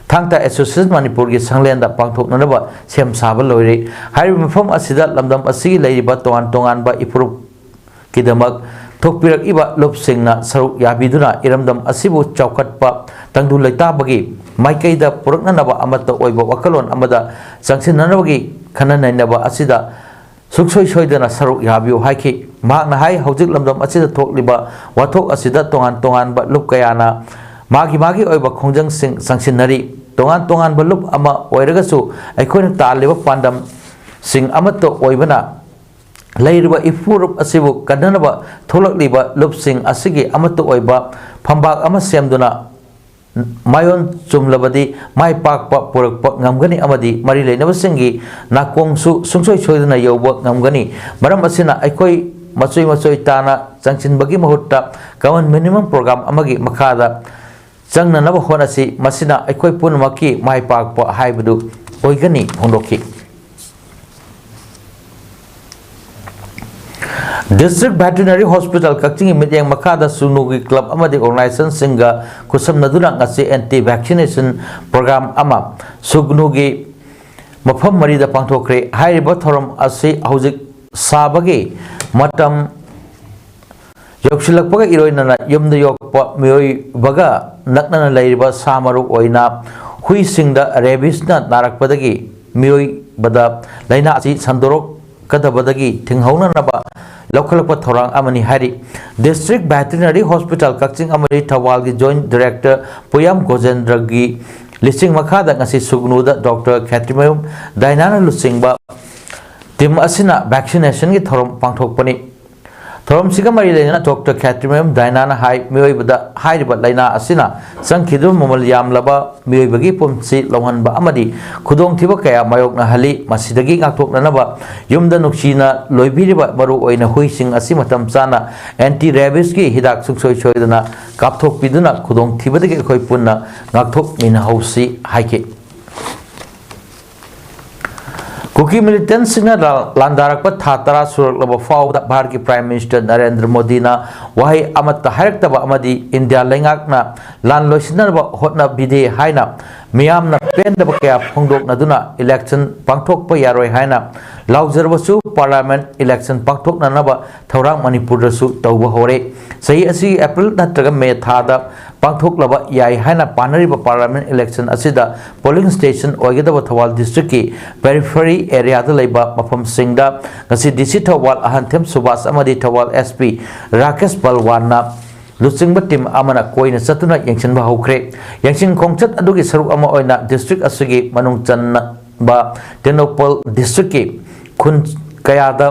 ꯊꯥꯡ ꯇꯥ ꯑꯦꯁꯣꯁꯤꯌꯦꯁꯟ ꯃꯅꯤꯄꯨꯔꯒꯤ ꯁꯪꯂꯦꯟꯗ ꯄꯥꯡꯊꯣꯛꯅꯅꯕ ꯁꯦꯝ ꯁꯥꯕ ꯂꯣꯏꯔꯦ꯫ ꯍꯥꯏꯔꯤꯕ ꯃꯐꯝ ꯑꯁꯤꯗ ꯂꯝꯗꯝ ꯑꯁꯤꯒꯤ ꯂꯩꯔꯤꯕ ꯇꯣꯉꯥꯟ ꯇꯣꯉꯥꯟꯕ ꯏꯐꯨꯔꯨꯞꯀꯤꯗꯃꯛ ꯊꯣꯛꯄꯤꯔꯛꯂꯤꯕ ꯂꯨꯞꯁꯤꯡꯅ ꯁꯔꯨꯛ ꯌꯥꯕꯤꯗꯨꯅ ꯏꯔꯝꯗꯝ ꯑꯁꯤꯕꯨ ꯆꯥꯎꯈꯠꯄ ꯇꯪꯗꯨ ꯂꯩꯇꯥꯕꯒꯤ ꯃꯥꯏꯀꯩꯗ ꯄꯨꯔꯛꯅꯅꯕ ꯑꯃꯠꯇ ꯑꯣꯏꯕ ꯋꯥꯈꯜꯂꯣꯟ ꯑꯃꯗ ꯆꯪꯁꯤꯟꯅꯅꯕꯒꯤ ꯈꯟꯅ ꯅꯩꯅꯕ ꯑꯁꯤꯗ ꯁꯨꯡꯁꯣꯏ ꯁꯣꯏꯗꯅ ꯁꯔꯨꯛ ꯌꯥꯕꯤꯌꯨ ꯍꯥꯏꯈꯤ꯫ ꯃꯍꯥꯛꯅ ꯍꯥꯏ, ꯍꯧꯖꯤꯛ ꯂꯝꯗꯝ ꯑꯁꯤꯗ ꯊꯣꯛꯂꯤꯕ ꯋꯥꯊꯣꯛ ꯑꯁꯤꯗ ꯇꯣꯉꯥꯟ ꯇꯣꯉꯥꯟꯕ ꯂꯨꯞ ꯀꯌꯥꯅ ꯃꯥꯒꯤ ꯃꯥꯒꯤ ꯑꯣꯏꯕ ꯈꯣꯡꯖꯪꯁꯤꯡ ꯆꯪꯁꯤꯟꯅꯔꯤ꯫ ꯇꯣꯉꯥꯟ ꯇꯣꯉꯥꯟꯕ ꯂꯨꯞ ꯑꯃ ꯑꯣꯏꯔꯒꯁꯨ ꯑꯩꯈꯣꯏꯅ ꯇꯥꯜꯂꯤꯕ ꯄꯥꯟꯗꯝꯁꯤꯡ ꯑꯃꯠꯇ ꯑꯣꯏꯕꯅ ꯂꯩꯔꯤꯕ ꯏꯐꯨꯔꯨꯞ ꯑꯁꯤꯕꯨ ꯀꯟꯅꯅꯕ ꯊꯣꯛꯂꯛꯂꯤꯕ ꯂꯨꯞꯁꯤꯡ ꯑꯁꯤꯒꯤ ꯑꯃꯠꯇ ꯑꯣꯏꯕ ꯐꯝꯕꯥꯛ ꯑꯃ ꯁꯦꯝꯗꯨꯅ ꯃꯥꯏꯑꯣꯟ ꯆꯨꯝꯂꯕꯗꯤ ꯃꯥꯏ ꯄꯥꯛꯄ ꯄꯨꯔꯛꯄ ꯉꯝꯒꯅꯤ ꯑꯃꯗꯤ ꯃꯔꯤ ꯂꯩꯅꯕꯁꯤꯡꯒꯤ ꯅꯥꯀꯣꯡꯁꯨ ꯁꯨꯡꯁꯣꯏ ꯁꯣꯏꯗꯅ ꯌꯧꯕ ꯉꯝꯒꯅꯤ꯫ ꯃꯔꯝ ꯑꯁꯤꯅ ꯑꯩꯈꯣꯏ ꯃꯆꯣꯏ ꯃꯆꯣꯏ ꯇꯥꯅ ꯆꯪꯁꯤꯟꯕꯒꯤ ꯃꯍꯨꯠꯇ common minimum program ꯑꯃꯒꯤ ꯃꯈꯥꯗ ꯆꯪꯅꯅꯕ ꯍꯣꯠꯅꯁꯤ꯫ ꯃꯁꯤꯅ ꯑꯩꯈꯣꯏ ꯄꯨꯝꯅꯃꯛꯀꯤ ꯃꯥꯏ ꯄꯥꯛꯄ ꯍꯥꯏꯕꯗꯨ ꯑꯣꯏꯒꯅꯤ ꯐꯣꯡꯗꯣꯛꯈꯤ꯫ District Veterinary Hospital ꯀꯛꯆꯤꯡꯒꯤ ꯃꯤꯠꯌꯦꯡ ꯃꯈꯥꯗ ꯁꯨꯒꯅꯨꯒꯤ club ꯑꯃꯗꯤ organizationꯁꯤꯡꯒ ꯈꯨꯠꯁꯝꯅꯗꯨꯅ ꯉꯁꯤ anti vaccination program ꯑꯃ ꯁꯨꯒꯅꯨꯒꯤ ꯃꯐꯝ ꯃꯔꯤꯗ ꯄꯥꯡꯊꯣꯛꯈ꯭ꯔꯦ꯫ ꯍꯥꯏꯔꯤꯕ ꯊꯧꯔꯝ ꯑꯁꯤ ꯍꯧꯖꯤꯛ ꯁꯥꯕꯒꯤ ꯃꯇꯝ ꯌꯧꯁꯤꯜꯂꯛꯄꯒ ꯏꯔꯣꯏꯅꯅ ꯌꯨꯝꯗ ꯌꯣꯛꯄ ꯃꯤꯑꯣꯏꯕꯒ ꯅꯛꯅꯅ ꯂꯩꯔꯤꯕ ꯁꯥ, ꯃꯔꯨ ꯑꯣꯏꯅ ꯍꯨꯏꯁꯤꯡꯗ ꯔꯦꯕꯤꯁꯅ ꯅꯥꯔꯛꯄꯗꯒꯤ ꯃꯤꯑꯣꯏꯕꯗ ꯂꯥꯏꯅꯥ ꯑꯁꯤ ꯁꯟꯗꯣꯔꯛꯀꯗꯕꯗꯒꯤ ꯊꯤꯡꯍꯧꯅꯅꯕ ꯂꯧꯈꯠꯂꯛꯄ ꯊꯧꯔꯥꯡ ꯑꯃꯅꯤ ꯍꯥꯏꯔꯤ꯫ District Veterinary Hospital ꯀꯛꯆꯤꯡ ꯑꯃꯗꯤ ꯊꯧꯕꯥꯜꯒꯤ Joint Director ꯄꯨꯌꯥꯝ ꯒꯣꯖꯦꯟꯗ꯭ꯔꯒꯤ ꯂꯤꯁꯤꯡ ꯃꯈꯥꯗ ꯉꯁꯤ ꯁꯨꯒꯅꯨꯗ ꯗꯣꯛꯇꯔ ꯈꯦꯇ꯭ꯔꯤꯃꯌꯨꯝ ꯗꯥꯏꯅꯥꯅ ꯂꯨꯆꯤꯡꯕ team ꯑꯁꯤꯅ vaccinationꯒꯤ ꯊꯧꯔꯝ ꯄꯥꯡꯊꯣꯛꯄꯅꯤ꯫ ꯊꯧꯔꯝꯁꯤꯒ ꯃꯔꯤ ꯂꯩꯅꯅ ꯗꯣꯛꯇꯔ ꯈꯦꯇ꯭ꯔꯤꯃꯌꯨꯝ ꯗꯥꯏꯅꯥꯅ ꯍꯥꯏ, ꯃꯤꯑꯣꯏꯕꯗ ꯍꯥꯏꯔꯤꯕ ꯂꯥꯏꯅꯥ ꯑꯁꯤꯅ ꯆꯪꯈꯤꯗꯕ ꯃꯃꯜ ꯌꯥꯝꯂꯕ ꯃꯤꯑꯣꯏꯕꯒꯤ ꯄꯨꯟꯁꯤ ꯂꯧꯍꯟꯕ ꯑꯃꯗꯤ ꯈꯨꯗꯣꯡꯊꯤꯕ ꯀꯌꯥ ꯃꯥꯌꯣꯛꯅꯍꯜꯂꯤ꯫ ꯃꯁꯤꯗꯒꯤ ꯉꯥꯛꯊꯣꯛꯅꯅꯕ ꯌꯨꯝꯗ ꯅꯨꯡꯁꯤꯅ ꯂꯣꯏꯕꯤꯔꯤꯕ ꯃꯔꯨ ꯑꯣꯏꯅ ꯍꯨꯏꯁꯤꯡ ꯑꯁꯤ ꯃꯇꯝ ꯆꯥꯅ anti rabisꯀꯤ ꯍꯤꯗꯥꯛ ꯁꯨꯡꯁꯣꯏ ꯁꯣꯏꯗꯅ ꯀꯥꯞꯊꯣꯛꯄꯤꯗꯨꯅ ꯈꯨꯗꯣꯡꯊꯤꯕꯗꯒꯤ ꯑꯩꯈꯣꯏ ꯄꯨꯟꯅ ꯉꯥꯛꯊꯣꯛꯃꯤꯟꯅꯍꯧꯁꯤ ꯍꯥꯏꯈꯤ꯫ ꯀꯨꯀꯤ ꯃꯤꯂꯤꯇꯦꯟꯁꯤꯡꯅ ꯂꯥ-, ꯂꯥꯟꯗꯥꯔꯛꯄ ꯊꯥ ꯇꯔꯥ ꯁꯨꯔꯛꯂꯕ ꯐꯥꯎꯕꯗ ꯚꯥꯔꯠꯀꯤ ꯄ꯭ꯔꯥꯏꯝ ꯃꯤꯅꯤꯁꯇꯔ ꯅꯔꯦꯟꯗ꯭ꯔ ꯃꯣꯗꯤꯅ ꯋꯥꯍꯩ ꯑꯃꯠꯇ ꯍꯥꯏꯔꯛꯇꯕ ꯑꯃꯗꯤ ꯏꯟꯗꯤꯌꯥ ꯂꯩꯉꯥꯛꯅ ꯂꯥꯟ ꯂꯣꯏꯁꯤꯟꯅꯕ ꯍꯣꯠꯅꯕꯤꯗꯦ ꯍꯥꯏꯅ ꯃꯤꯌꯥꯝꯅ ꯄꯦꯟꯗꯕ ꯀꯌꯥ ꯐꯣꯡꯗꯣꯛꯅꯗꯨꯅ ꯏꯂꯦꯛꯁꯟ ꯄꯥꯡꯊꯣꯛꯄ ꯌꯥꯔꯣꯏ ꯍꯥꯏꯅ ꯂꯥꯎꯖꯔꯕꯁꯨ ꯄꯥꯔꯂꯤꯌꯥꯃꯦꯟꯠ ꯏꯂꯦꯛꯁꯟ ꯄꯥꯡꯊꯣꯛꯅꯅꯕ ꯊꯧꯔꯥꯡ ꯃꯅꯤꯄꯨꯔꯗꯁꯨ ꯇꯧꯕ ꯍꯧꯔꯦ꯫ ꯆꯍꯤ ꯑꯁꯤꯒꯤ ꯑꯦꯄ꯭ꯔꯤꯜ ꯅꯠꯇ꯭ꯔꯒ ꯃꯦ ꯊꯥꯗ ꯄꯥꯡꯊꯣꯛꯂꯕ ꯌꯥꯏ ꯍꯥꯏꯅ ꯄꯥꯅꯔꯤꯕ ꯄꯥꯔꯂꯤꯌꯥꯃꯦꯟꯠ ꯏꯂꯦꯛꯁꯟ ꯑꯁꯤꯗ ꯄꯣꯂꯤꯡ ꯁ꯭ꯇꯦꯁꯟ ꯑꯣꯏꯒꯗꯕ ꯊꯧꯕꯥꯜ ꯗꯤꯁꯇ꯭ꯔꯤꯛꯀꯤ ꯄꯦꯔꯤꯐꯦꯔꯤ ꯑꯦꯔꯤꯌꯥꯗ ꯂꯩꯕ ꯃꯐꯝꯁꯤꯡꯗ ꯉꯁꯤ ꯗꯤ ꯁꯤ ꯊꯧꯕꯥꯜ ꯑꯍꯟꯊꯦꯝ ꯁꯨꯕꯥꯁ ꯑꯃꯗꯤ ꯊꯧꯕꯥꯜ ꯑꯦꯁ ꯄꯤ ꯔꯥꯀꯦꯁ ꯄꯜꯋꯥꯟꯅ ꯂꯨꯆꯤꯡꯕ ꯇꯤꯝ ꯑꯃꯅ ꯀꯣꯏꯅ ꯆꯠꯇꯨꯅ ꯌꯦꯡꯁꯤꯟꯕ ꯍꯧꯈ꯭ꯔꯦ꯫ ꯌꯦꯡꯁꯤꯟ ꯈꯣꯡꯆꯠ ꯑꯗꯨꯒꯤ ꯁꯔꯨꯛ ꯑꯃ ꯑꯣꯏꯅ ꯗꯤꯁꯇ꯭ꯔꯤꯛ ꯑꯁꯤꯒꯤ ꯃꯅꯨꯡ ꯆꯟꯕ ꯇꯦꯡꯅꯧꯄꯜ ꯗꯤꯁꯇ꯭ꯔꯤꯛꯀꯤ ꯈꯨꯟ ꯀꯌꯥꯗ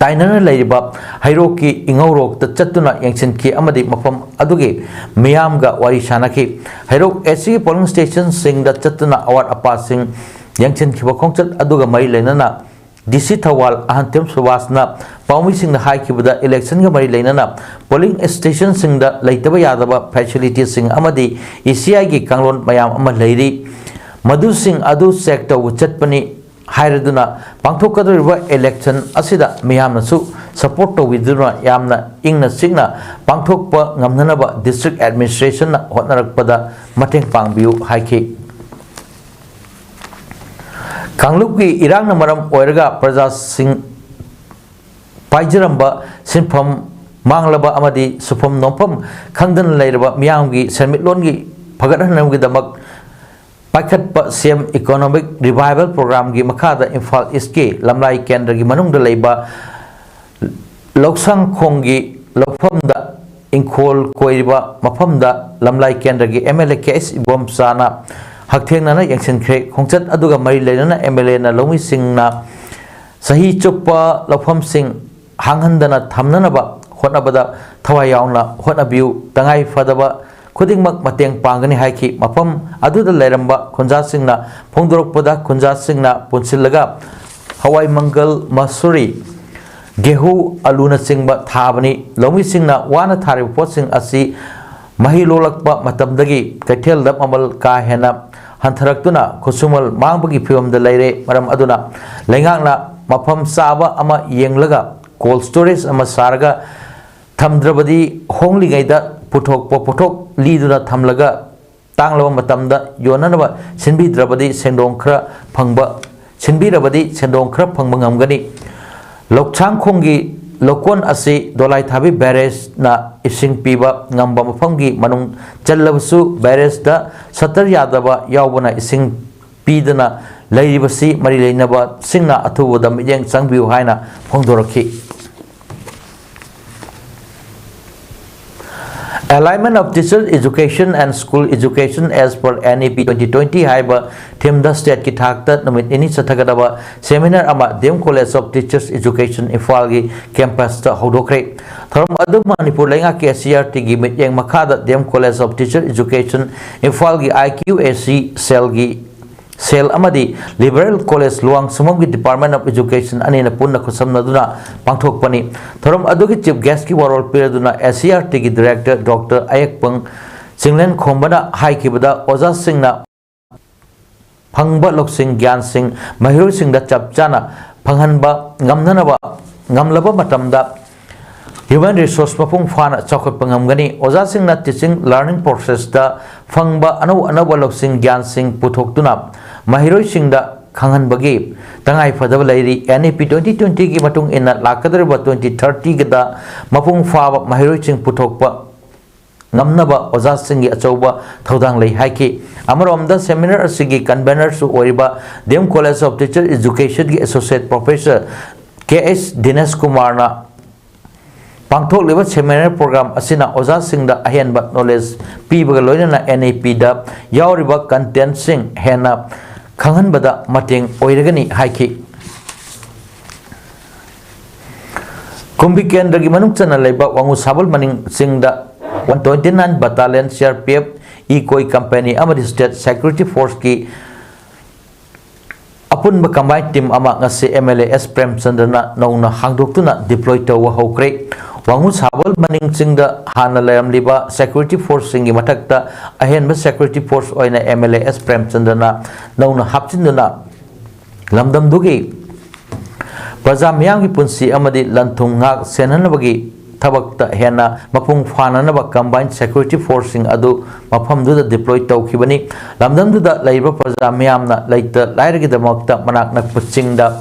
ꯇꯥꯏꯅꯅ ꯂꯩꯔꯤꯕ ꯍꯩꯔꯣꯛꯀꯤ ꯏꯉꯧꯔꯣꯛꯇ ꯆꯠꯇꯨꯅ ꯌꯦꯡꯁꯤꯟꯈꯤ ꯑꯃꯗꯤ ꯃꯐꯝ ꯑꯗꯨꯒꯤ ꯃꯤꯌꯥꯝꯒ ꯋꯥꯔꯤ ꯁꯥꯅꯈꯤ꯫ ꯍꯩꯔꯣꯛ ꯑꯦꯁ ꯁꯤ ꯄꯣꯂꯤꯡ ꯁ꯭ꯇꯦꯁꯟꯁꯤꯡꯗ ꯆꯠꯇꯨꯅ ꯑꯋꯥꯠ ꯑꯄꯥꯁꯤꯡ ꯌꯦꯡꯁꯤꯟꯈꯤꯕ ꯈꯣꯡꯆꯠ ꯑꯗꯨꯒ ꯃꯔꯤ ꯂꯩꯅꯅ ꯗꯤ ꯁꯤ ꯊꯧꯕꯥꯜ ꯑꯍꯟꯊꯦꯝ ꯁꯨꯕꯥꯁꯅ ꯄꯥꯎꯃꯤꯁꯤꯡꯗ ꯍꯥꯏꯈꯤꯕꯗ ꯏꯂꯦꯛꯁꯟꯒ ꯃꯔꯤ ꯂꯩꯅꯅ ꯄꯣꯂꯤꯡ ꯁ꯭ꯇꯦꯁꯟꯁꯤꯡꯗ ꯂꯩꯇꯕ ꯌꯥꯗꯕ ꯐꯦꯁꯤꯂꯤꯇꯤꯁꯤꯡ ꯑꯃꯗꯤ ꯏ ꯁꯤ ꯑꯥꯏꯒꯤ ꯀꯥꯡꯂꯣꯟ ꯃꯌꯥꯝ ꯑꯃ ꯂꯩꯔꯤ, ꯃꯗꯨꯁꯤꯡ ꯑꯗꯨ ꯆꯦꯛ ꯇꯧꯕ ꯆꯠꯄꯅꯤ ꯍꯥꯏꯔꯗꯨꯅ ꯄꯥꯡꯊꯣꯛꯀꯗꯧꯔꯤꯕ ꯏꯂꯦꯛꯁꯟ ꯑꯁꯤꯗ ꯃꯤꯌꯥꯝꯅꯁꯨ ꯁꯄꯣꯔꯠ ꯇꯧꯕꯤꯗꯨꯅ ꯌꯥꯝꯅ ꯏꯪꯅ ꯆꯤꯛꯅ ꯄꯥꯡꯊꯣꯛꯄ ꯉꯝꯅꯅꯕ ꯗꯤꯁꯇ꯭ꯔꯤꯛ ꯑꯦꯗꯃꯤꯅꯤꯁꯇ꯭ꯔꯦꯁꯟꯅ ꯍꯣꯠꯅꯔꯛꯄꯗ ꯃꯇꯦꯡ ꯄꯥꯡꯕꯤꯌꯨ ꯍꯥꯏꯈꯤ꯫ ꯀꯥꯡꯂꯨꯞꯀꯤ ꯏꯔꯥꯡꯅ ꯃꯔꯝ ꯑꯣꯏꯔꯒ ꯄ꯭ꯔꯖꯥꯁꯤꯡ ꯄꯥꯏꯖꯔꯝꯕ ꯁꯤꯟꯐꯝ ꯃꯥꯡꯂꯕ ꯑꯃꯗꯤ ꯁꯨꯐꯝ ꯅꯣꯝꯐꯝ ꯈꯪꯗꯅ ꯂꯩꯔꯕ ꯃꯤꯌꯥꯝꯒꯤ ꯁꯦꯟꯃꯤꯠꯂꯣꯟꯒꯤ ꯐꯒꯠꯍꯟꯅꯕꯒꯤꯗꯃꯛ ꯄꯥꯏꯈꯠꯄ ꯁꯤ ꯑꯦꯝ ꯏꯀꯣꯅꯣꯃꯤꯛ ꯔꯤꯚꯥꯏꯚꯦꯜ ꯄ꯭ꯔꯣꯒ꯭ꯔꯥꯝꯒꯤ ꯃꯈꯥꯗ ꯏꯝꯐꯥꯜ ꯏꯁꯀꯤ ꯂꯝꯂꯥꯏ ꯀꯦꯟꯗ꯭ꯔꯒꯤ ꯃꯅꯨꯡꯗ ꯂꯩꯕ ꯂꯧꯁꯪꯈꯣꯡꯒꯤ ꯂꯧꯐꯝꯗ ꯏꯪꯈꯣꯜ ꯀꯣꯏꯔꯤꯕ ꯃꯐꯝꯗ ꯂꯝꯂꯥꯏ ꯀꯦꯟꯗ꯭ꯔꯒꯤ M L A K H ꯏꯕꯣꯝꯆꯥꯅ ꯍꯛꯊꯦꯡꯅꯅ ꯌꯦꯡꯁꯤꯟꯈ꯭ꯔꯦ꯫ ꯈꯣꯡꯆꯠ ꯑꯗꯨꯒ ꯃꯔꯤ ꯂꯩꯅꯅ ꯑꯦꯝ ꯑꯦꯜ ꯑꯦꯅ ꯂꯧꯃꯤꯁꯤꯡꯅ ꯆꯍꯤ ꯆꯨꯞꯄ ꯂꯧꯐꯝꯁꯤꯡ ꯍꯥꯡꯍꯟꯗꯅ ꯊꯝꯅꯅꯕ ꯍꯣꯠꯅꯕꯗ ꯊꯋꯥꯏ ꯌꯥꯎꯅ ꯍꯣꯠꯅꯕꯤꯌꯨ꯫ ꯇꯉꯥꯏ ꯐꯗꯕ ꯈꯨꯗꯤꯡꯃꯛ ꯃꯇꯦꯡ ꯄꯥꯡꯒꯅꯤ ꯍꯥꯏꯈꯤ꯫ ꯃꯐꯝ ꯑꯗꯨꯗ ꯂꯩꯔꯝꯕ ꯈꯨꯟꯖꯥꯁꯤꯡꯅ ꯐꯣꯡꯗꯣꯔꯛꯄꯗ, ꯈꯨꯟꯖꯥꯁꯤꯡꯅ ꯄꯨꯟꯁꯤꯜꯂꯒ ꯍꯋꯥꯏ ꯃꯪꯒꯜ, ꯃꯁꯨꯔꯤ, ꯒꯦꯍꯨ, ꯑꯂꯨꯅꯆꯤꯡꯕ ꯊꯥꯕꯅꯤ꯫ ꯂꯧꯃꯤꯁꯤꯡꯅ ꯋꯥꯅ ꯊꯥꯔꯤꯕ ꯄꯣꯠꯁꯤꯡ ꯑꯁꯤ ꯃꯍꯩ ꯂꯣꯛꯂꯛꯄ ꯃꯇꯝꯗꯒꯤ ꯀꯩꯊꯦꯜꯗ ꯃꯃꯜ ꯀꯥ ꯍꯦꯟꯅ ꯍꯟꯊꯔꯛꯇꯨꯅ ꯈꯨꯠꯁꯨꯃꯟ ꯃꯥꯡꯕꯒꯤ ꯐꯤꯕꯝꯗ ꯂꯩꯔꯦ꯫ ꯃꯔꯝ ꯑꯗꯨꯅ ꯂꯩꯉꯥꯛꯅ ꯃꯐꯝ ꯆꯥꯕ ꯑꯃ ꯌꯦꯡꯂꯒ cold storage ꯑꯃ ꯁꯥꯔꯒ ꯊꯝꯗ꯭ꯔꯕꯗꯤ ꯍꯣꯡꯂꯤꯉꯩꯗ ꯄꯨꯊꯣꯛꯄ ꯄꯣꯠꯊꯣꯛ ꯂꯤꯗꯨꯅ ꯊꯝꯂꯒ ꯇꯥꯡꯂꯕ ꯃꯇꯝꯗ ꯌꯣꯟꯅꯅꯕ ꯁꯤꯟꯕꯤꯗ꯭ꯔꯕꯗꯤ ꯁꯦꯟꯗꯣꯡ ꯈꯔ ꯐꯪꯕ, ꯁꯤꯟꯕꯤꯔꯕꯗꯤ ꯁꯦꯟꯗꯣꯡ ꯈꯔ ꯐꯪꯕ ꯉꯝꯒꯅꯤ꯫ ꯂꯧꯁꯥꯡꯈꯣꯡꯒꯤ ꯂꯧꯀꯣꯟ ꯑꯁꯤ ꯗꯣꯂꯥꯏꯊꯥꯕꯤ barrageꯅ ꯏꯁꯤꯡ ꯄꯤꯕ ꯉꯝꯕ ꯃꯐꯝꯒꯤ ꯃꯅꯨꯡ ꯆꯜꯂꯕꯁꯨ, barrageꯇ shutter ꯌꯥꯗꯕ ꯌꯥꯎꯕꯅ ꯏꯁꯤꯡ ꯄꯤꯗꯅ ꯂꯩꯔꯤꯕꯁꯤ ꯃꯔꯤ ꯂꯩꯅꯕꯁꯤꯡꯅ ꯑꯊꯨꯕꯗ ꯃꯤꯠꯌꯦꯡ ꯆꯪꯕꯤꯌꯨ ꯍꯥꯏꯅ ꯐꯣꯡꯗꯣꯔꯛꯈꯤ꯫ Alignment of Teacher Education and School Education as per N E P twenty twenty ꯍꯥꯏꯕ themeꯗ stateꯀꯤ ꯊꯥꯛꯇ ꯅꯨꯃꯤꯠ ꯅꯤꯅꯤ ꯆꯠꯊꯒꯗꯕ seminar ꯑꯃ D M College of Teachers Education ꯏꯝꯐꯥꯜꯒꯤ campusꯇ ꯍꯧꯗꯣꯛꯈ꯭ꯔꯦ꯫ ꯊꯧꯔꯝ ꯑꯗꯨ ꯃꯅꯤꯄꯨꯔ ꯂꯩꯉꯥꯛꯀꯤ S C E R Tꯒꯤ ꯃꯤꯠꯌꯦꯡ ꯃꯈꯥꯗ D M College of Teacher Education ꯏꯝꯐꯥꯜꯒꯤ I Q A C cellꯒꯤ cell ꯑꯃꯗꯤ Liberal College ꯂꯨꯋꯥꯡꯁꯪꯕꯝꯒꯤ Department of Education ꯑꯅꯤꯅ ꯄꯨꯟꯅ ꯈꯨꯠꯁꯝꯅꯗꯨꯅ ꯄꯥꯡꯊꯣꯛꯄꯅꯤ꯫ ꯊꯧꯔꯝ ꯑꯗꯨꯒꯤ chief guestꯀꯤ ꯋꯥꯔꯣꯜ ꯄꯤꯔꯗꯨꯅ S C E R Tꯒꯤ director Doctor ꯑꯌꯦꯛꯄꯪ ꯆꯤꯡꯂꯦꯟꯈꯣꯝꯕꯅ ꯍꯥꯏꯈꯤꯕꯗ, ꯑꯣꯖꯥꯁꯤꯡꯅ ꯐꯪꯕ ꯂꯧꯁꯤꯡ ꯒ꯭ꯌꯥꯟꯁꯤꯡ ꯃꯍꯩꯔꯣꯏꯁꯤꯡꯗ ꯆꯞ ꯆꯥꯅ ꯐꯪꯍꯟꯕ ꯉꯝꯅꯅꯕ, ꯉꯝꯂꯕ ꯃꯇꯝꯗ human resource ꯃꯄꯨꯡ ꯐꯥꯅ ꯆꯥꯎꯈꯠꯄ ꯉꯝꯒꯅꯤ꯫ ꯑꯣꯖꯥꯁꯤꯡꯅ teaching learning processꯇ ꯐꯪꯕ ꯑꯅꯧ ꯑꯅꯧꯕ ꯂꯧꯁꯤꯡ ꯒ꯭ꯌꯥꯟꯁꯤꯡ ꯄꯨꯊꯣꯛꯇꯨꯅ ꯃꯍꯩꯔꯣꯏꯁꯤꯡꯗ ꯈꯪꯍꯟꯕꯒꯤ ꯇꯉꯥꯏ ꯐꯗꯕ ꯂꯩꯔꯤ꯫ N E P twenty twentyꯒꯤ ꯃꯇꯨꯡ ꯏꯟꯅ ꯂꯥꯛꯀꯗꯧꯔꯤꯕ twenty thirtyꯒꯗ ꯃꯄꯨꯡ ꯐꯥꯕ ꯃꯍꯩꯔꯣꯏꯁꯤꯡ ꯄꯨꯊꯣꯛꯄ ꯉꯝꯅꯕ ꯑꯣꯖꯥꯁꯤꯡꯒꯤ ꯑꯆꯧꯕ ꯊꯧꯗꯥꯡ ꯂꯩ ꯍꯥꯏꯈꯤ꯫ ꯑꯃꯔꯣꯝꯗ seminar ꯑꯁꯤꯒꯤ convenerꯁꯨ ꯑꯣꯏꯔꯤꯕ D M College of Teacher Educationꯒꯤ associate professor K H ꯗꯤꯅꯦꯁ ꯀꯨꯃꯥꯔꯅ ꯄꯥꯡꯊꯣꯛꯂꯤꯕ seminar program ꯑꯁꯤꯅ ꯑꯣꯖꯥꯁꯤꯡꯗ ꯑꯍꯦꯟꯕ knowledge ꯄꯤꯕꯒ ꯂꯣꯏꯅꯅ N E Pꯗ ꯌꯥꯎꯔꯤꯕ contentꯁꯤꯡ ꯍꯦꯟꯅ ꯈꯪꯍꯟꯕꯗ ꯃꯇꯦꯡ ꯑꯣꯏꯔꯒꯅꯤ ꯍꯥꯏꯈꯤ꯫ ꯀꯨꯝꯕꯤ ꯀꯦꯟꯗ꯭ꯔꯒꯤ ꯃꯅꯨꯡ ꯆꯟꯅ ꯂꯩꯕ ꯋꯥꯉꯨ ꯁꯥꯕꯜ ꯃꯅꯤꯡ ꯆꯤꯡꯗ one twenty nine Battalion C R P F, ꯏꯀꯣꯏ company ꯑꯃꯗꯤ state security forceꯀꯤ ꯑꯄꯨꯟꯕ combined team ꯑꯃ ꯉꯁꯤ M L A S ꯄ꯭ꯔꯦꯝꯆꯟꯗ꯭ꯔꯅ ꯅꯧꯅ ꯍꯥꯡꯗꯣꯛꯇꯨꯅ deploy ꯇꯧꯕ ꯍꯧꯈ꯭ꯔꯦ꯫ ꯋꯥꯉꯨ ꯁꯥꯕꯜ ꯃꯅꯤꯡ ꯆꯤꯡꯗ ꯍꯥꯟꯅ ꯂꯩꯔꯝꯂꯤꯕ security forceꯁꯤꯡꯒꯤ ꯃꯊꯛꯇ ꯑꯍꯦꯟꯕ security force ꯑꯣꯏꯅ MLA S ꯄ꯭ꯔꯦꯝꯆꯟꯗ꯭ꯔꯅ ꯅꯧꯅ ꯍꯥꯞꯆꯤꯟꯗꯨꯅ ꯂꯝꯗꯝꯗꯨꯒꯤ ꯄ꯭ꯔꯖꯥ ꯃꯤꯌꯥꯝꯒꯤ ꯄꯨꯟꯁꯤ ꯑꯃꯗꯤ ꯂꯟ-ꯊꯨꯝ ꯉꯥꯛ ꯁꯦꯟꯅꯅꯕꯒꯤ ꯊꯕꯛꯇ ꯍꯦꯟꯅ ꯃꯄꯨꯡ ꯐꯥꯅꯅꯕ combined security forceꯁꯤꯡ ꯑꯗꯨ ꯃꯐꯝꯗꯨꯗ deploy ꯇꯧꯈꯤꯕꯅꯤ꯫ ꯂꯝꯗꯝꯗꯨꯗ ꯂꯩꯔꯤꯕ ꯄ꯭ꯔꯖꯥ ꯃꯤꯌꯥꯝꯅ ꯂꯩꯇ ꯂꯥꯏꯔꯒꯤꯗꯃꯛꯇ ꯃꯅꯥꯛ ꯅꯛꯄ ꯆꯤꯡꯗ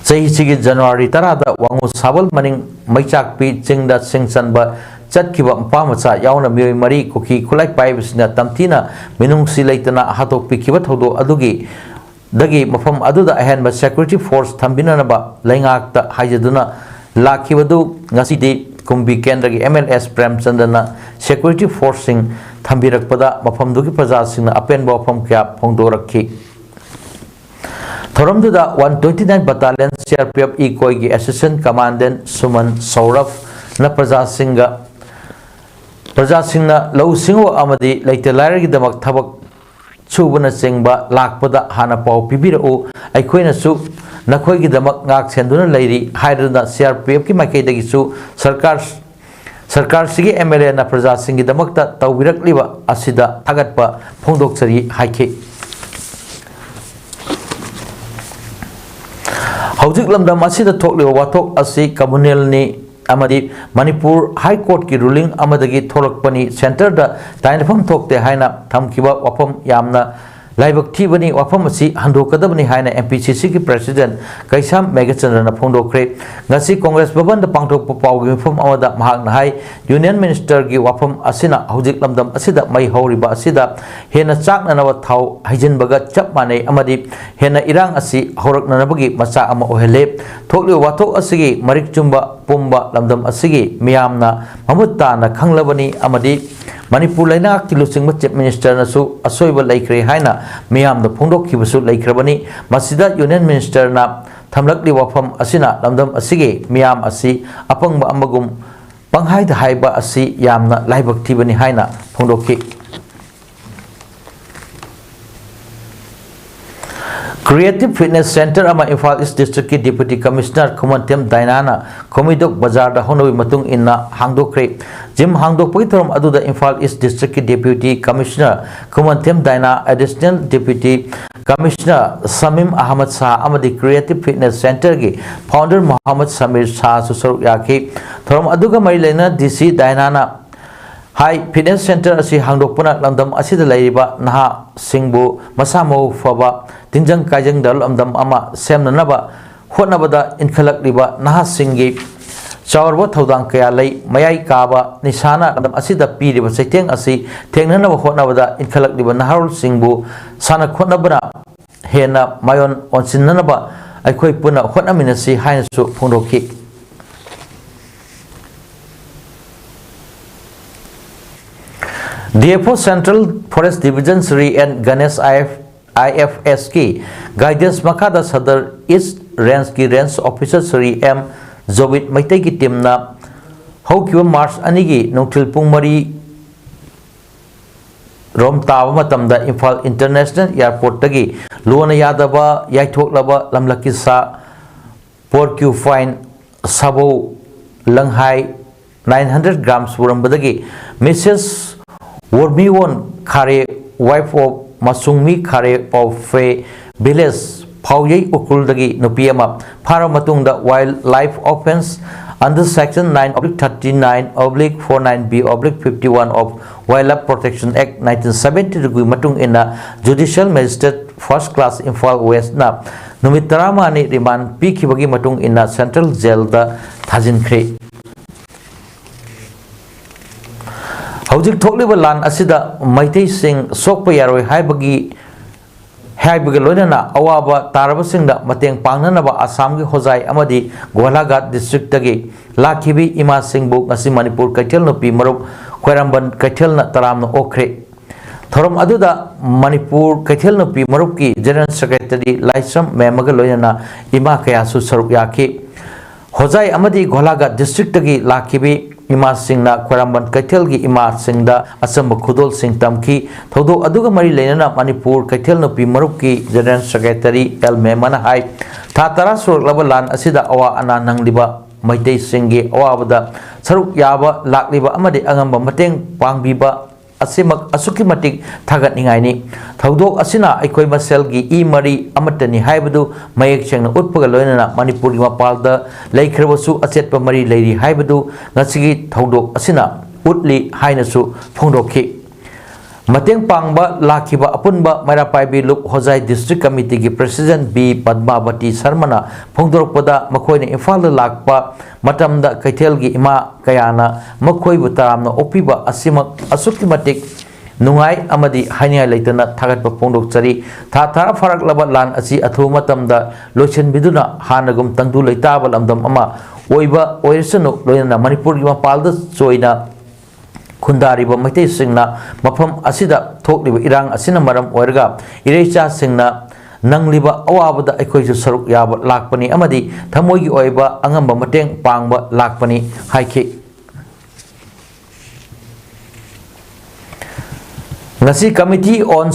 ꯆꯍꯤꯁꯤꯒꯤ January ꯇꯔꯥꯗ ꯋꯥꯉꯨ ꯁꯥꯕꯜ ꯃꯅꯤꯡ ꯃꯩꯆꯥꯛꯄꯤ ꯆꯤꯡꯗ ꯁꯤꯡ ꯆꯟꯕ ꯆꯠꯈꯤꯕ ꯃꯄꯥ ꯃꯆꯥ ꯌꯥꯎꯅ ꯃꯤꯑꯣꯏ ꯃꯔꯤ ꯀꯨꯀꯤ ꯈꯨꯠꯂꯥꯏ ꯄꯥꯏꯕꯁꯤꯡꯅ ꯇꯝꯊꯤꯅ ꯃꯤꯅꯨꯡꯁꯤ ꯂꯩꯇꯅ ꯍꯥꯠꯇꯣꯛꯄꯤꯈꯤꯕ ꯊꯧꯗꯣꯛ ꯑꯗꯨꯒꯤ ꯗꯒꯤ ꯃꯐꯝ ꯑꯗꯨꯗ ꯑꯍꯦꯟꯕ security force ꯊꯝꯕꯤꯅꯅꯕ ꯂꯩꯉꯥꯛꯇ ꯍꯥꯏꯖꯗꯨꯅ ꯂꯥꯛꯈꯤꯕꯗꯨ ꯉꯁꯤꯗꯤ ꯀꯨꯝꯕꯤ ꯀꯦꯟꯗ꯭ꯔꯒꯤ MLA S ꯄ꯭ꯔꯦꯝꯆꯟꯗ꯭ꯔꯅ security forceꯁꯤꯡ ꯊꯝꯕꯤꯔꯛꯄꯗ ꯃꯐꯝꯗꯨꯒꯤ ꯄ꯭ꯔꯖꯥꯁꯤꯡꯅ ꯑꯄꯦꯟꯕ ꯋꯥꯐꯝ ꯀꯌꯥ ꯐꯣꯡꯗꯣꯔꯛꯈꯤ꯫ ꯊꯧꯔꯝꯗꯨꯗ one twenty nine Battalion CRPF ꯏꯀꯣꯏꯒꯤ Assistant Commandant ꯁꯨꯃꯟ ꯁꯧꯔꯚꯅ ꯄ꯭ꯔꯖꯥꯁꯤꯡꯒ, ꯄ꯭ꯔꯖꯥꯁꯤꯡꯅ ꯂꯧꯎ ꯁꯤꯡꯎ ꯑꯃꯗꯤ ꯂꯩꯇ ꯂꯥꯏꯔꯒꯤꯗꯃꯛ ꯊꯕꯛ ꯁꯨꯕꯅꯆꯤꯡꯕ ꯂꯥꯛꯄꯗ ꯍꯥꯟꯅ ꯄꯥꯎ ꯄꯤꯕꯤꯔꯛꯎ, ꯑꯩꯈꯣꯏꯅꯁꯨ ꯅꯈꯣꯏꯒꯤꯗꯃꯛ ꯉꯥꯛ ꯁꯦꯟꯗꯨꯅ ꯂꯩꯔꯤ ꯍꯥꯏꯗꯨꯅ CRPFꯀꯤ ꯃꯥꯏꯀꯩꯗꯒꯤꯁꯨ ꯁꯔꯀꯥꯔ, ꯁꯔꯀꯥꯔꯁꯤꯒꯤ MLAꯅ ꯄ꯭ꯔꯖꯥꯁꯤꯡꯒꯤꯗꯃꯛꯇ ꯇꯧꯕꯤꯔꯛꯂꯤꯕ ꯑꯁꯤꯗ ꯊꯥꯒꯠꯄ ꯐꯣꯡꯗꯣꯛꯆꯔꯤ ꯍꯥꯏꯈꯤ꯫ ꯍꯧꯖꯤꯛ ꯂꯝꯗꯝ ꯑꯁꯤꯗ ꯊꯣꯛꯂꯤꯕ ꯋꯥꯊꯣꯛ ꯑꯁꯤ communalꯅꯤ ꯑꯃꯗꯤ ꯃꯅꯤꯄꯨꯔ High Courtꯀꯤ ruling ꯑꯃꯗꯒꯤ ꯊꯣꯛꯂꯛꯄꯅꯤ, centreꯗ ꯇꯥꯏꯅꯐꯝ ꯊꯣꯛꯇꯦ ꯍꯥꯏꯅ ꯊꯝꯈꯤꯕ ꯋꯥꯐꯝ ꯌꯥꯝꯅ ꯂꯥꯏꯕꯛ ꯊꯤꯕꯅꯤ꯫ ꯋꯥꯐꯝ ꯑꯁꯤ ꯍꯟꯗꯣꯛꯀꯗꯕꯅꯤ ꯍꯥꯏꯅ MPCCꯒꯤ President ꯀꯩꯁꯥꯝ ꯃꯦꯘꯆꯟꯗ꯭ꯔꯅ ꯐꯣꯡꯗꯣꯛꯈ꯭ꯔꯦ꯫ ꯉꯁꯤ Congress ꯚꯕꯟꯗ ꯄꯥꯡꯊꯣꯛꯄ ꯄꯥꯎꯒꯤ ꯃꯤꯐꯝ ꯑꯃꯗ ꯃꯍꯥꯛꯅ ꯍꯥꯏ, Union Ministerꯒꯤ ꯋꯥꯐꯝ ꯑꯁꯤꯅ ꯍꯧꯖꯤꯛ ꯂꯝꯗꯝ ꯑꯁꯤꯗ ꯃꯩ ꯍꯧꯔꯤꯕ ꯑꯁꯤꯗ ꯍꯦꯟꯅ ꯆꯥꯛꯅꯅꯕ ꯊꯥꯎ ꯍꯩꯖꯤꯟꯕꯒ ꯆꯞ ꯃꯥꯟꯅꯩ ꯑꯃꯗꯤ ꯍꯦꯟꯅ ꯏꯔꯥꯡ ꯑꯁꯤ ꯍꯧꯔꯛꯅꯅꯕꯒꯤ ꯃꯆꯥꯛ ꯑꯃ ꯑꯣꯏꯍꯜꯂꯦ꯫ ꯊꯣꯛꯂꯤꯕ ꯋꯥꯊꯣꯛ ꯑꯁꯤꯒꯤ ꯃꯔꯤꯛ ꯆꯨꯝꯕ ꯄꯨꯝꯕ ꯂꯝꯗꯝ ꯑꯁꯤꯒꯤ ꯃꯤꯌꯥꯝꯅ ꯃꯃꯨꯠ ꯇꯥꯅ ꯈꯪꯂꯕꯅꯤ ꯑꯃꯗꯤ ꯃꯅꯤꯄꯨꯔ ꯂꯩꯉꯥꯛꯀꯤ ꯂꯨꯆꯤꯡꯕ Chief Ministerꯅꯁꯨ ꯑꯁꯣꯏꯕ ꯂꯩꯈ꯭ꯔꯦ ꯍꯥꯏꯅ ꯃꯤꯌꯥꯝꯗ ꯐꯣꯡꯗꯣꯛꯈꯤꯕꯁꯨ ꯂꯩꯈ꯭ꯔꯕꯅꯤ꯫ ꯃꯁꯤꯗ Union Ministerꯅ ꯊꯝꯂꯛꯂꯤꯕ ꯋꯥꯐꯝ ꯑꯁꯤꯅ ꯂꯝꯗꯝ ꯑꯁꯤꯒꯤ ꯃꯤꯌꯥꯝ ꯑꯁꯤ ꯑꯄꯪꯕ ꯑꯃꯒꯨꯝ ꯄꯪꯍꯥꯏꯗ ꯍꯥꯏꯕ ꯑꯁꯤ ꯌꯥꯝꯅ ꯂꯥꯏꯕꯛ ꯊꯤꯕꯅꯤ ꯍꯥꯏꯅ ꯐꯣꯡꯗꯣꯛꯈꯤ꯫ Creative Fitness Center ꯑꯃ ꯏꯝꯐꯥꯜ ꯏꯁ ꯗꯤꯁꯇ꯭ꯔꯤꯛꯀꯤ ꯗꯤꯄ꯭ꯌꯨꯇꯤ ꯀꯃꯤꯁꯅꯔ ꯈꯨꯃꯟꯊꯦꯝ ꯗꯥꯏꯅꯥꯅ ꯈꯨꯃꯩꯗꯣꯛ ꯕꯖꯥꯔꯗ ꯍꯧꯅꯕꯤ ꯃꯇꯨꯡ ꯏꯟꯅ ꯍꯥꯡꯗꯣꯛꯈ꯭ꯔꯦ꯫ ꯖꯤꯝ ꯍꯥꯡꯗꯣꯛꯄꯒꯤ ꯊꯧꯔꯝ ꯑꯗꯨꯗ ꯏꯝꯐꯥꯜ ꯏꯁ ꯗꯤꯁꯇ꯭ꯔꯤꯛꯀꯤ deputy commissioner Khumanthem Diana, additional deputy commissioner Samim Ahmad Shah ꯑꯃꯗꯤ ꯀ꯭ꯔꯤꯌꯦꯇꯤꯚ ꯐꯤꯠꯅꯦꯁ ꯁꯦꯟꯇꯔꯒꯤ ꯐꯥꯎꯟꯗꯔ ꯃꯣꯍꯝꯃꯗ ꯁꯃꯤꯔ ꯁꯥꯍꯁꯨ ꯁꯔꯨꯛ ꯌꯥꯈꯤ꯫ ꯊꯧꯔꯝ ꯑꯗꯨꯒ ꯃꯔꯤ ꯂꯩꯅꯅ ꯗꯤ ꯁꯤ ꯗꯥꯏꯅꯥꯅ ꯍꯥꯏ, ꯐꯤꯠꯅꯦꯁ ꯁꯦꯟꯇꯔ ꯑꯁꯤ ꯍꯥꯡꯗꯣꯛꯄꯅ ꯂꯝꯗꯝ ꯑꯁꯤꯗ ꯂꯩꯔꯤꯕ ꯅꯍꯥꯁꯤꯡꯕꯨ ꯃꯁꯥ ꯃꯎ ꯐꯕ, ꯇꯤꯟꯖꯪ ꯀꯥꯏꯖꯪꯗ ꯂꯝꯗꯝ ꯑꯃ ꯁꯦꯝꯅꯅꯕ ꯍꯣꯠꯅꯕꯗ ꯏꯟꯈꯠꯂꯛꯂꯤꯕ ꯅꯍꯥꯁꯤꯡꯒꯤ ꯆꯥꯎꯔꯕ ꯊꯧꯗꯥꯡ ꯀꯌꯥ ꯂꯩ꯫ ꯃꯌꯥꯏ ꯀꯥꯕ ꯅꯤꯁꯥꯅ ꯂꯝꯗꯝ ꯑꯁꯤꯗ ꯄꯤꯔꯤꯕ ꯆꯩꯊꯦꯡ ꯑꯁꯤ ꯊꯦꯡꯅꯅꯕ ꯍꯣꯠꯅꯕꯗ ꯏꯟꯈꯠꯂꯛꯂꯤꯕ ꯅꯍꯥꯔꯣꯜꯁꯤꯡꯕꯨ ꯁꯥꯟꯅ ꯈꯣꯠꯅꯕꯅ ꯍꯦꯟꯅ ꯃꯥꯏꯑꯣꯟ ꯑꯣꯟꯁꯤꯟꯅꯅꯕ ꯑꯩꯈꯣꯏ ꯄꯨꯟꯅ ꯍꯣꯠꯅꯃꯤꯟꯅꯁꯤ ꯍꯥꯏꯅꯁꯨ ꯐꯣꯡꯗꯣꯛꯈꯤ꯫ D F O Central Forest Division Shri N Ganesh, I F, I F ꯑꯦꯁꯀꯤ guidance ꯃꯈꯥꯗ ꯁꯗꯔ ꯏꯁ ꯔꯦꯟꯖꯀꯤ range officer Shri M Jobit ꯃꯩꯇꯩꯒꯤ ꯇꯤꯝꯅ ꯍꯧꯈꯤꯕ ꯃꯥꯔꯆ ꯑꯅꯤꯒꯤ ꯅꯨꯡꯊꯤꯜ ꯄꯨꯡ ꯃꯔꯤ ꯔꯣꯝ ꯇꯥꯕ ꯃꯇꯝꯗ ꯏꯝꯐꯥꯜ ꯏꯟꯇꯔꯅꯦꯁꯅꯦꯜ ꯑꯦꯌꯔꯄꯣꯔꯠꯇꯒꯤ ꯂꯣꯟꯅ ꯌꯥꯗꯕ ꯌꯥꯏꯊꯣꯛꯂꯕ ꯂꯝꯂꯛꯀꯤ ꯁꯥ, ꯄꯣꯔꯀ꯭ꯌꯨꯄꯥꯏꯟ, ꯁꯥꯕꯧ, ꯂꯪꯍꯥꯏ nine hundred grams ꯄꯨꯔꯝꯕꯗꯒꯤ Mrs Wormiwon Kharei, wife of Masungmi Kharei of Fe village, Phaoyei ꯎꯈ꯭ꯔꯨꯜꯗꯒꯤ ꯅꯨꯄꯤ ꯑꯃ ꯐꯥꯔꯕ ꯃꯇꯨꯡꯗ wild life offence under section nine oblique thirty nine oblique four nine B oblique fifty one of Wildlife Protection Act nineteen seventy two ꯒꯤ ꯃꯇꯨꯡ ꯏꯟꯅ Judicial Magistrate First Class Imphal ꯋꯦꯁꯅ ꯅꯨꯃꯤꯠ ꯇꯔꯥꯃꯉꯥꯅꯤ remand ꯄꯤꯈꯤꯕꯒꯤ ꯃꯇꯨꯡ ꯏꯟꯅ Central Jailꯗ ꯊꯥꯖꯤꯟꯈ꯭ꯔꯦ꯫ ꯍꯧꯖꯤꯛ ꯊꯣꯛꯂꯤꯕ ꯂꯥꯟ ꯑꯁꯤꯗ ꯃꯩꯇꯩꯁꯤꯡ ꯁꯣꯛꯄ ꯌꯥꯔꯣꯏ ꯍꯥꯏꯕꯒꯤ, ꯍꯥꯏꯕꯒ ꯂꯣꯏꯅꯅ ꯑꯋꯥꯕ ꯇꯥꯔꯕꯁꯤꯡꯗ ꯃꯇꯦꯡ ꯄꯥꯡꯅꯅꯕ ꯑꯁꯥꯝꯒꯤ ꯍꯣꯖꯥꯏ ꯑꯃꯗꯤ ꯒꯣꯂꯥꯘꯥꯠ ꯗꯤꯁꯇ꯭ꯔꯤꯛꯇꯒꯤ ꯂꯥꯛꯈꯤꯕꯤ ꯏꯃꯥꯁꯤꯡꯕꯨ ꯉꯁꯤ ꯃꯅꯤꯄꯨꯔ ꯀꯩꯊꯦꯜ ꯅꯨꯄꯤ ꯃꯔꯨꯞ ꯈ꯭ꯋꯥꯏꯔꯝꯕꯟ ꯀꯩꯊꯦꯜꯅ ꯇꯔꯥꯝꯅ ꯑꯣꯛꯈ꯭ꯔꯦ꯫ ꯊꯧꯔꯝ ꯑꯗꯨꯗ ꯃꯅꯤꯄꯨꯔ ꯀꯩꯊꯦꯜ ꯅꯨꯄꯤ ꯃꯔꯨꯞꯀꯤ ꯖꯦꯅꯔꯦꯜ ꯁꯦꯀ꯭ꯔꯦꯇꯔꯤ ꯂꯥꯏꯁ꯭ꯔꯝ ꯃꯦꯝꯃꯒ ꯂꯣꯏꯅꯅ ꯏꯃꯥ ꯀꯌꯥꯁꯨ ꯁꯔꯨꯛ ꯌꯥꯈꯤ꯫ ꯍꯣꯖꯥꯏ ꯑꯃꯗꯤ ꯒꯣꯂꯥꯘꯥꯠ ꯗꯤꯁꯇ꯭ꯔꯤꯛꯇꯒꯤ ꯂꯥꯛꯈꯤꯕꯤ ꯏꯃꯥꯁꯤꯡꯅ ꯈ꯭ꯋꯥꯏꯔꯝꯕꯟ ꯀꯩꯊꯦꯜꯒꯤ ꯏꯃꯥꯁꯤꯡꯗ ꯑꯆꯝꯕ ꯈꯨꯗꯣꯜꯁꯤꯡ ꯇꯝꯈꯤ꯫ ꯊꯧꯗꯣꯛ ꯑꯗꯨꯒ ꯃꯔꯤ ꯂꯩꯅꯅ ꯃꯅꯤꯄꯨꯔ ꯀꯩꯊꯦꯜ ꯅꯨꯄꯤ ꯃꯔꯨꯞꯀꯤ General Secretary ꯑꯦꯜ ꯃꯦꯃꯟꯅ ꯍꯥꯏ, ꯊꯥ ꯇꯔꯥ ꯁꯨꯔꯛꯂꯕ ꯂꯥꯟ ꯑꯁꯤꯗ ꯑꯋꯥ ꯑꯅꯥ ꯅꯪꯂꯤꯕ ꯃꯩꯇꯩꯁꯤꯡꯒꯤ ꯑꯋꯥꯕꯗ ꯁꯔꯨꯛ ꯌꯥꯕ ꯂꯥꯛꯂꯤꯕ ꯑꯃꯗꯤ ꯑꯉꯝꯕ ꯃꯇꯦꯡ ꯄꯥꯡꯕꯤꯕ ꯑꯁꯤꯃꯛ ꯑꯁꯨꯛꯀꯤ ꯃꯇꯤꯛ ꯊꯥꯒꯠꯅꯤꯡꯉꯥꯏꯅꯤ꯫ ꯊꯧꯗꯣꯛ ꯑꯁꯤꯅ ꯑꯩꯈꯣꯏ ꯃꯁꯦꯜꯒꯤ ꯏ ꯃꯔꯤ ꯑꯃꯠꯇꯅꯤ ꯍꯥꯏꯕꯗꯨ ꯃꯌꯦꯛ ꯁꯦꯡꯅ ꯎꯠꯄꯒ ꯂꯣꯏꯅꯅ ꯃꯅꯤꯄꯨꯔꯒꯤ ꯃꯄꯥꯟꯗ ꯂꯩꯈ꯭ꯔꯕꯁꯨ ꯑꯆꯦꯠꯄ ꯃꯔꯤ ꯂꯩꯔꯤ ꯍꯥꯏꯕꯗꯨ ꯉꯁꯤꯒꯤ ꯊꯧꯗꯣꯛ ꯑꯁꯤꯅ ꯎꯠꯂꯤ ꯍꯥꯏꯅꯁꯨ ꯐꯣꯡꯗꯣꯛꯈꯤ꯫ ꯃꯇꯦꯡ ꯄꯥꯡꯕ ꯂꯥꯛꯈꯤꯕ ꯑꯄꯨꯟꯕ ꯃꯩꯔꯥ ꯄꯥꯏꯕꯤ ꯂꯨꯞ ꯍꯣꯖꯥꯏ District Committeeꯒꯤ President ꯕꯤ ꯄꯗꯃꯥꯕꯇꯤ ꯁꯔꯃꯅ ꯐꯣꯡꯗꯣꯔꯛꯄꯗ, ꯃꯈꯣꯏꯅ ꯏꯝꯐꯥꯜꯗ ꯂꯥꯛꯄ ꯃꯇꯝꯗ ꯀꯩꯊꯦꯜꯒꯤ ꯏꯃꯥ ꯀꯌꯥꯅ ꯃꯈꯣꯏꯕꯨ ꯇꯔꯥꯝꯅ ꯑꯣꯛꯄꯤꯕ ꯑꯁꯤꯃꯛ ꯑꯁꯨꯛꯀꯤ ꯃꯇꯤꯛ ꯅꯨꯡꯉꯥꯏ ꯑꯃꯗꯤ ꯍꯥꯏꯅꯤꯡꯉꯥꯏ ꯂꯩꯇꯅ ꯊꯥꯒꯠꯄ ꯐꯣꯡꯗꯣꯛꯆꯔꯤ꯫ ꯊꯥ ꯇꯔꯥ ꯐꯥꯔꯛꯂꯕ ꯂꯥꯟ ꯑꯁꯤ ꯑꯊꯨꯕ ꯃꯇꯝꯗ ꯂꯣꯏꯁꯤꯟꯕꯤꯗꯨꯅ ꯍꯥꯟꯅꯒꯨꯝ ꯇꯪꯗꯨ ꯂꯩꯇꯥꯕ ꯂꯝꯗꯝ ꯑꯃ ꯑꯣꯏꯕ ꯑꯣꯏꯔꯁꯅꯨ, ꯂꯣꯏꯅꯅ ꯃꯅꯤꯄꯨꯔꯒꯤ ꯃꯄꯥꯜꯗ ꯆꯣꯏꯅ ꯈꯨꯟꯗꯥꯔꯤꯕ ꯃꯩꯇꯩꯁꯤꯡꯅ ꯃꯐꯝ ꯑꯁꯤꯗ ꯊꯣꯛꯂꯤꯕ ꯏꯔꯥꯡ ꯑꯁꯤꯅ ꯃꯔꯝ ꯑꯣꯏꯔꯒ ꯏꯔꯩꯆꯥꯁꯤꯡꯅ ꯅꯪꯂꯤꯕ ꯑꯋꯥꯕꯗ ꯑꯩꯈꯣꯏꯁꯨ ꯁꯔꯨꯛ ꯌꯥꯕ ꯂꯥꯛꯄꯅꯤ ꯑꯃꯗꯤ ꯊꯃꯣꯏꯒꯤ ꯑꯣꯏꯕ ꯑꯉꯝꯕ ꯃꯇꯦꯡ ꯄꯥꯡꯕ ꯂꯥꯛꯄꯅꯤ ꯍꯥꯏꯈꯤ꯫ ꯉꯁꯤ Committee on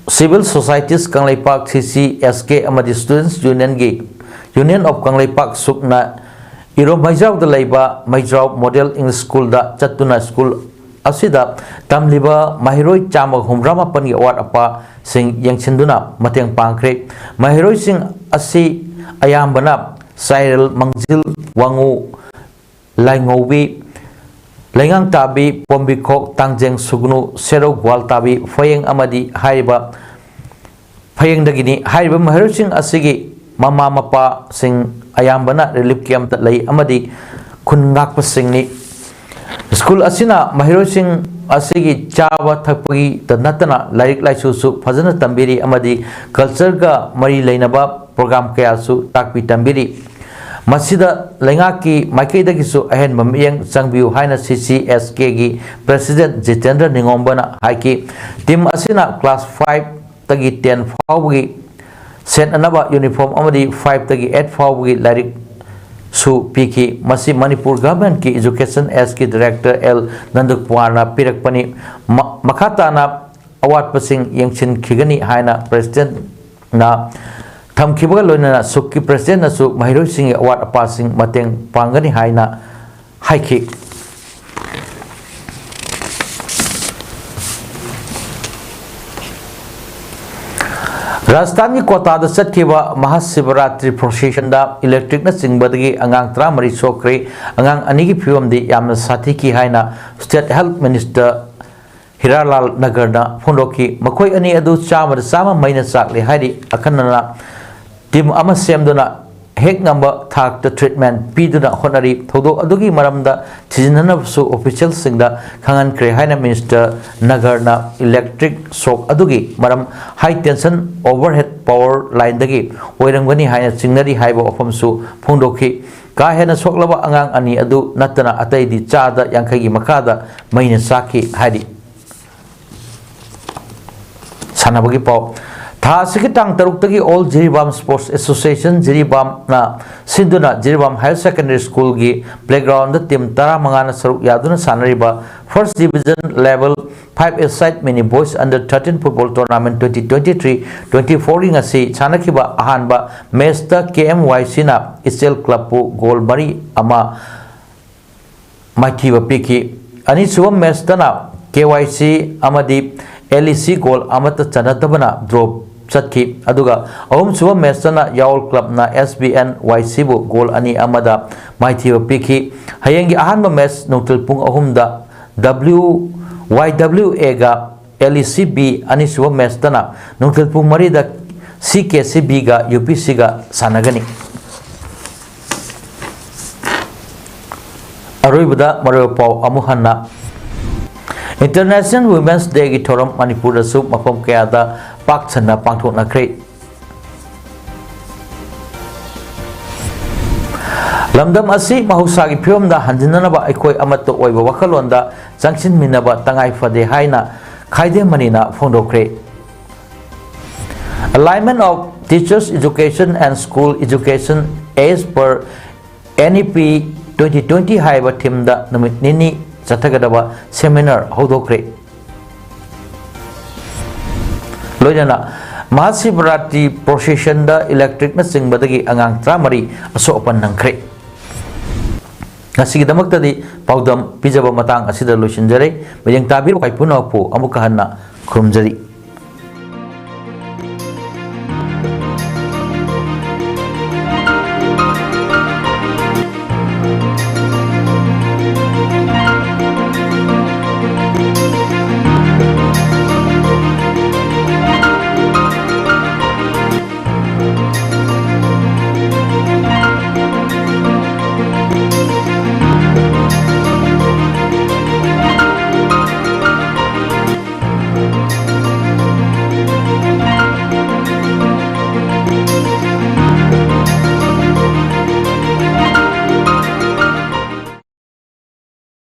Civil Societies Kangleipak, ꯁꯤ ꯁꯤ ꯑꯦꯁ ꯀꯦ, ꯑꯃꯗꯤ Students Unionꯒꯤ Union of ꯀꯪꯂꯩꯄꯥꯛ ꯁꯨꯛꯅ ꯏꯔꯣꯝ ꯃꯩꯖ꯭ꯔꯥꯎꯗ ꯂꯩꯕ ꯃꯩꯖ꯭ꯔꯥꯎ Model English Schoolꯗ ꯆꯠꯇꯨꯅ ꯁ꯭ꯀꯨꯜ ꯑꯁꯤꯗ ꯇꯝꯂꯤꯕ ꯃꯍꯩꯔꯣꯏ ꯆꯥꯝꯃꯒ ꯍꯨꯝꯐꯨꯇꯔꯥ ꯃꯥꯄꯟꯒꯤ ꯑꯋꯥꯠ ꯑꯄꯥꯁꯤꯡ ꯌꯦꯡꯁꯤꯟꯗꯨꯅ ꯃꯇꯦꯡ ꯄꯥꯡꯈ꯭ꯔꯦ꯫ ꯃꯍꯩꯔꯣꯏꯁꯤꯡ ꯑꯁꯤ ꯑꯌꯥꯝꯕꯅ ꯆꯥꯏꯔꯦꯜ, ꯃꯥꯡꯖꯤꯜ, ꯋꯥꯉꯨ, ꯂꯥꯏꯉꯧꯕꯤ, ꯂꯩꯉꯥꯡꯇꯥꯕꯤ, ꯄꯣꯝꯕꯤꯈꯣꯛ, ꯇꯥꯡꯖꯦꯡ ꯁꯨꯒꯅꯨ, ꯁꯦꯔꯧ, ꯒ꯭ꯋꯥꯜꯇꯥꯕꯤ, ꯐꯌꯦꯡ ꯑꯃꯗꯤ ꯍꯥꯏꯔꯤꯕ ꯐꯌꯦꯡꯗꯒꯤꯅꯤ꯫ ꯍꯥꯏꯔꯤꯕ ꯃꯍꯩꯔꯣꯏꯁꯤꯡ ꯑꯁꯤꯒꯤ ꯃꯃꯥ ꯃꯄꯥꯁꯤꯡ ꯑꯌꯥꯝꯕꯅ relief campꯇ ꯂꯩ ꯑꯃꯗꯤ ꯈꯨꯟ ꯉꯥꯛꯄꯁꯤꯡꯅꯤ꯫ ꯁ꯭ꯀꯨꯜ ꯑꯁꯤꯅ ꯃꯍꯩꯔꯣꯏꯁꯤꯡ ꯑꯁꯤꯒꯤ ꯆꯥꯕ ꯊꯛꯄꯒꯤꯇ ꯅꯠꯇꯅ ꯂꯥꯏꯔꯤꯛ ꯂꯥꯏꯁꯨꯁꯨ ꯐꯖꯅ ꯇꯝꯕꯤꯔꯤ ꯑꯃꯗꯤ cultureꯒ ꯃꯔꯤ ꯂꯩꯅꯕ program ꯀꯌꯥꯁꯨ ꯇꯥꯛꯄꯤ ꯇꯝꯕꯤꯔꯤ꯫ ꯃꯁꯤꯗ ꯂꯩꯉꯥꯛꯀꯤ ꯃꯥꯏꯀꯩꯗꯒꯤꯁꯨ ꯑꯍꯦꯟꯕ ꯃꯤꯠꯌꯦꯡ ꯆꯪꯕꯤꯌꯨ ꯍꯥꯏꯅ ꯁꯤ ꯁꯤ ꯑꯦꯁ ꯀꯦꯒꯤ President ꯖꯤꯇꯦꯟꯗ꯭ꯔ ꯅꯤꯉꯣꯝꯕꯅ ꯍꯥꯏꯈꯤ꯫ Team ꯑꯁꯤꯅ class fiveꯇꯒꯤ ten ꯐꯥꯎꯕꯒꯤ ꯁꯦꯠꯅꯅꯕ uniform ꯑꯃꯗꯤ fiveꯇꯒꯤ eight ꯐꯥꯎꯕꯒꯤ ꯂꯥꯏꯔꯤꯛ ꯁꯨ ꯄꯤꯈꯤ꯫ ꯃꯁꯤ ꯃꯅꯤꯄꯨꯔ ꯒꯚꯔꯟꯃꯦꯟꯠꯀꯤ ꯏꯖꯨꯀꯦꯁꯟ ꯑꯦꯁꯀꯤ ꯗꯥꯏꯔꯦꯛꯇꯔ ꯑꯦꯜ ꯅꯟꯗꯀꯨꯃꯥꯔꯅ ꯄꯤꯔꯛꯄꯅꯤ꯫ ꯃ-, ꯃꯈꯥ ꯇꯥꯅ ꯑꯋꯥꯠꯄꯁꯤꯡ ꯌꯦꯡꯁꯤꯟꯈꯤꯒꯅꯤ ꯍꯥꯏꯅ ꯄ꯭ꯔꯦꯁꯤꯗꯦꯟꯠꯅ ꯊꯝꯈꯤꯕꯒ ꯂꯣꯏꯅꯅ ꯁꯨꯛꯀꯤ ꯄ꯭ꯔꯦꯁꯤꯗꯦꯟꯠꯅꯁꯨ ꯃꯍꯩꯔꯣꯏꯁꯤꯡꯒꯤ ꯑꯋꯥꯠ ꯑꯄꯥꯁꯤꯡ ꯃꯇꯦꯡ ꯄꯥꯡꯒꯅꯤ ꯍꯥꯏꯅ ꯍꯥꯏꯈꯤ꯫ ꯔꯥꯖꯁꯊꯥꯟꯒꯤ ꯀꯣꯇꯥꯗ ꯆꯠꯈꯤꯕ ꯃꯍꯥꯁꯤꯕꯔꯥꯇ꯭ꯔꯤ ꯄ꯭ꯔꯣꯁꯦꯁꯟꯗ ꯏꯂꯦꯛꯇ꯭ꯔꯤꯛꯅꯆꯤꯡꯕꯗꯒꯤ ꯑꯉꯥꯡ ꯇꯔꯥꯃꯔꯤ ꯁꯣꯛꯈ꯭ꯔꯦ꯫ ꯑꯉꯥꯡ ꯑꯅꯤꯒꯤ ꯐꯤꯕꯝꯗꯤ ꯌꯥꯝꯅ ꯁꯥꯊꯤꯈꯤ ꯍꯥꯏꯅ ꯁ꯭ꯇꯦꯠ ꯍꯦꯜꯊ ꯃꯤꯅꯤꯁꯇꯔ ꯍꯤꯔꯥꯂꯥꯜ ꯅꯒꯔꯅ ꯐꯣꯡꯗꯣꯛꯈꯤ꯫ ꯃꯈꯣꯏ ꯑꯅꯤ ꯑꯗꯨ ꯆꯥꯝꯃꯗ ꯆꯥꯝꯃ ꯃꯩꯅ ꯆꯥꯛꯂꯦ ꯍꯥꯏꯔꯤ꯫ ꯑꯈꯟꯅꯅ ꯇꯤꯝ ꯑꯃ ꯁꯦꯝꯗꯨꯅ ꯍꯦꯛ ꯉꯝꯕ ꯊꯥꯛꯇ ꯇ꯭ꯔꯤꯠꯃꯦꯟꯠ ꯄꯤꯗꯨꯅ ꯍꯣꯠꯅꯔꯤ꯫ ꯊꯧꯗꯣꯛ ꯑꯗꯨꯒꯤ ꯃꯔꯝꯗ ꯊꯤꯖꯤꯟꯅꯅꯕꯁꯨ ꯑꯣꯐꯤꯁꯤꯌꯦꯜꯁꯤꯡꯗ ꯈꯪꯍꯟꯈ꯭ꯔꯦ ꯍꯥꯏꯅ ꯃꯤꯅꯤꯁꯇꯔ ꯅꯒꯔꯅ ꯏꯂꯦꯛꯇ꯭ꯔꯤꯛ ꯁꯣꯛ ꯑꯗꯨꯒꯤ ꯃꯔꯝ ꯍꯥꯏ ꯇꯦꯟꯁꯟ ꯑꯣꯚꯔꯍꯦꯗ ꯄꯥꯋꯔ ꯂꯥꯏꯟꯗꯒꯤ ꯑꯣꯏꯔꯝꯒꯅꯤ ꯍꯥꯏꯅ ꯆꯤꯡꯅꯔꯤ ꯍꯥꯏꯕ ꯋꯥꯐꯝꯁꯨ ꯐꯣꯡꯗꯣꯛꯈꯤ꯫ ꯀꯥ ꯍꯦꯟꯅ ꯁꯣꯛꯂꯕ ꯑꯉꯥꯡ ꯑꯅꯤ ꯑꯗꯨ ꯅꯠꯇꯅ ꯑꯇꯩꯗꯤ ꯆꯥꯗ ꯌꯥꯡꯈꯩꯒꯤ ꯃꯈꯥꯗ ꯃꯩꯅ ꯆꯥꯛꯈꯤ ꯍꯥꯏꯔꯤ꯫ ꯁꯥꯟꯅꯕꯒꯤ ꯄꯥꯎ꯫ ꯊꯥ ꯑꯁꯤꯒꯤ ꯇꯥꯡ ꯇꯔꯨꯛꯇꯒꯤ ꯑꯣꯜ ꯖꯤꯔꯤꯕꯥꯝ ꯁ꯭ꯄꯣꯔꯠꯁ ꯑꯦꯁꯣꯁꯤꯌꯦꯁꯟ ꯖꯤꯔꯤꯕꯥꯝꯅ ꯁꯤꯟꯗꯨꯅ ꯖꯤꯔꯤꯕꯥꯝ ꯍꯥꯌꯔ ꯁꯦꯀꯦꯟꯗꯔꯤ ꯁ꯭ꯀꯨꯜꯒꯤ ꯄ꯭ꯂꯦꯒ꯭ꯔꯥꯎꯟꯗ ꯇꯤꯝ ꯇꯔꯥꯃꯉꯥꯅ ꯁꯔꯨꯛ ꯌꯥꯗꯨꯅ ꯁꯥꯟꯅꯔꯤꯕ first division level five a side mini boys under thirteen football tournament twenty twenty three twenty ꯐꯣꯔꯒꯤ ꯉꯁꯤ ꯁꯥꯟꯅꯈꯤꯕ ꯑꯍꯥꯟꯕ ꯃꯦꯆꯇ ꯀꯦ ꯑꯦꯝ ꯋꯥꯏ ꯁꯤꯅ ꯏꯆꯦꯜ ꯀ꯭ꯂꯕꯄꯨ ꯒꯣꯜ ꯃꯔꯤ ꯑꯃ ꯃꯥꯏꯊꯤꯕ ꯄꯤꯈꯤ꯫ ꯑꯅꯤꯁꯨꯕ ꯃꯦꯆꯇꯅ ꯀꯦ ꯋꯥꯏ ꯁꯤ ꯑꯃꯗꯤ ꯑꯦꯜ ꯏ ꯁꯤ ꯒꯣꯜ ꯑꯃꯠꯇ ꯆꯟꯅꯗꯕꯅ ꯗ꯭ꯔꯣ ꯆꯠꯈꯤ꯫ ꯑꯗꯨꯒ ꯑꯍꯨꯝꯁꯨꯕ ꯃꯦꯆꯇꯅ ꯌꯥꯑꯣꯜ ꯀ꯭ꯂꯕꯅ ꯑꯦꯁ ꯕꯤ ꯑꯦꯟ ꯋꯥꯏ ꯁꯤꯕꯨ ꯒꯣꯜ ꯑꯅꯤ ꯑꯃꯗ ꯃꯥꯏꯊꯤꯕ ꯄꯤꯈꯤ꯫ ꯍꯌꯦꯡꯒꯤ ꯑꯍꯥꯟꯕ ꯃꯦꯆ ꯅꯨꯡꯊꯤꯜ ꯄꯨꯡ ꯑꯍꯨꯝꯗ ꯗꯕ꯭ꯂꯤꯎ ꯋꯥꯏ ꯗꯕ꯭ꯂꯤꯎ ꯑꯦꯒ ꯑꯦꯜ ꯏ ꯁꯤ ꯕꯤ, ꯑꯅꯤꯁꯨꯕ ꯃꯦꯆꯇꯅ ꯅꯨꯡꯊꯤꯜ ꯄꯨꯡ ꯃꯔꯤꯗ ꯁꯤ ꯀꯦ ꯁꯤ ꯕꯤꯒ ꯌꯨ ꯄꯤ ꯁꯤꯒ ꯁꯥꯟꯅꯒꯅꯤ꯫ ꯑꯔꯣꯏꯕꯗ ꯃꯔꯨꯑꯣꯏꯕ ꯄꯥꯎ ꯑꯃꯨꯛ ꯍꯟꯅ꯫ ꯏꯟꯇꯔꯅꯦꯁꯅꯦꯜ ꯋꯨꯃꯦꯟꯁ ꯗꯦꯒꯤ ꯊꯧꯔꯝ ꯃꯅꯤꯄꯨꯔꯗꯁꯨ ꯃꯐꯝ ꯀꯌꯥꯗ ꯄꯥꯛ ꯁꯟꯅ ꯄꯥꯡꯊꯣꯛꯅꯈ꯭ꯔꯦ꯫ ꯂꯝꯗꯝ ꯑꯁꯤ ꯃꯍꯧꯁꯥꯒꯤ ꯐꯤꯕꯝꯗ ꯍꯟꯖꯤꯟꯅꯅꯕ ꯑꯩꯈꯣꯏ ꯑꯃꯠꯇ ꯑꯣꯏꯕ ꯋꯥꯈꯜꯂꯣꯟꯗ ꯆꯪꯁꯤꯟꯃꯤꯟꯅꯕ ꯇꯉꯥꯏ ꯐꯗꯦ ꯍꯥꯏꯅ ꯈꯥꯏꯗꯦꯝ ꯃꯅꯤꯅ ꯐꯣꯡꯗꯣꯛꯈ꯭ꯔꯦ꯫ Alignment of teachers education and school education as per N E P twenty twenty ꯍꯥꯏꯕ ꯊꯤꯝꯗ ꯅꯨꯃꯤꯠ ꯅꯤꯅꯤ ꯆꯠꯊꯒꯗꯕ ꯁꯦꯃꯤꯅꯥꯔ ꯍꯧꯗꯣꯛꯈ꯭ꯔꯦ꯫ ꯂꯣꯏꯅꯅ ꯃꯍꯥꯁꯤꯕꯔꯥꯇ꯭ꯔꯤ ꯄ꯭ꯔꯣꯁꯦꯁꯟꯗ ꯏꯂꯦꯛꯇ꯭ꯔꯤꯛꯅꯆꯤꯡꯕꯗꯒꯤ ꯑꯉꯥꯡ ꯇꯔꯥꯃꯔꯤ ꯑꯁꯣꯛ ꯑꯄꯟ ꯅꯪꯈ꯭ꯔꯦ꯫ ꯉꯁꯤꯒꯤꯗꯃꯛꯇꯗꯤ ꯄꯥꯎꯗꯝ ꯄꯤꯖꯕ ꯃꯇꯥꯡ ꯑꯁꯤꯗ ꯂꯣꯏꯁꯤꯟꯖꯔꯦ꯫ ꯃꯤꯠꯌꯦꯡ ꯇꯥꯕꯤꯔꯤꯕ ꯏꯄꯨ ꯏꯅꯥꯎꯄꯨ ꯑꯃꯨꯛꯀ ꯍꯟꯅ ꯈꯨꯔꯨꯝꯖꯔꯤ꯫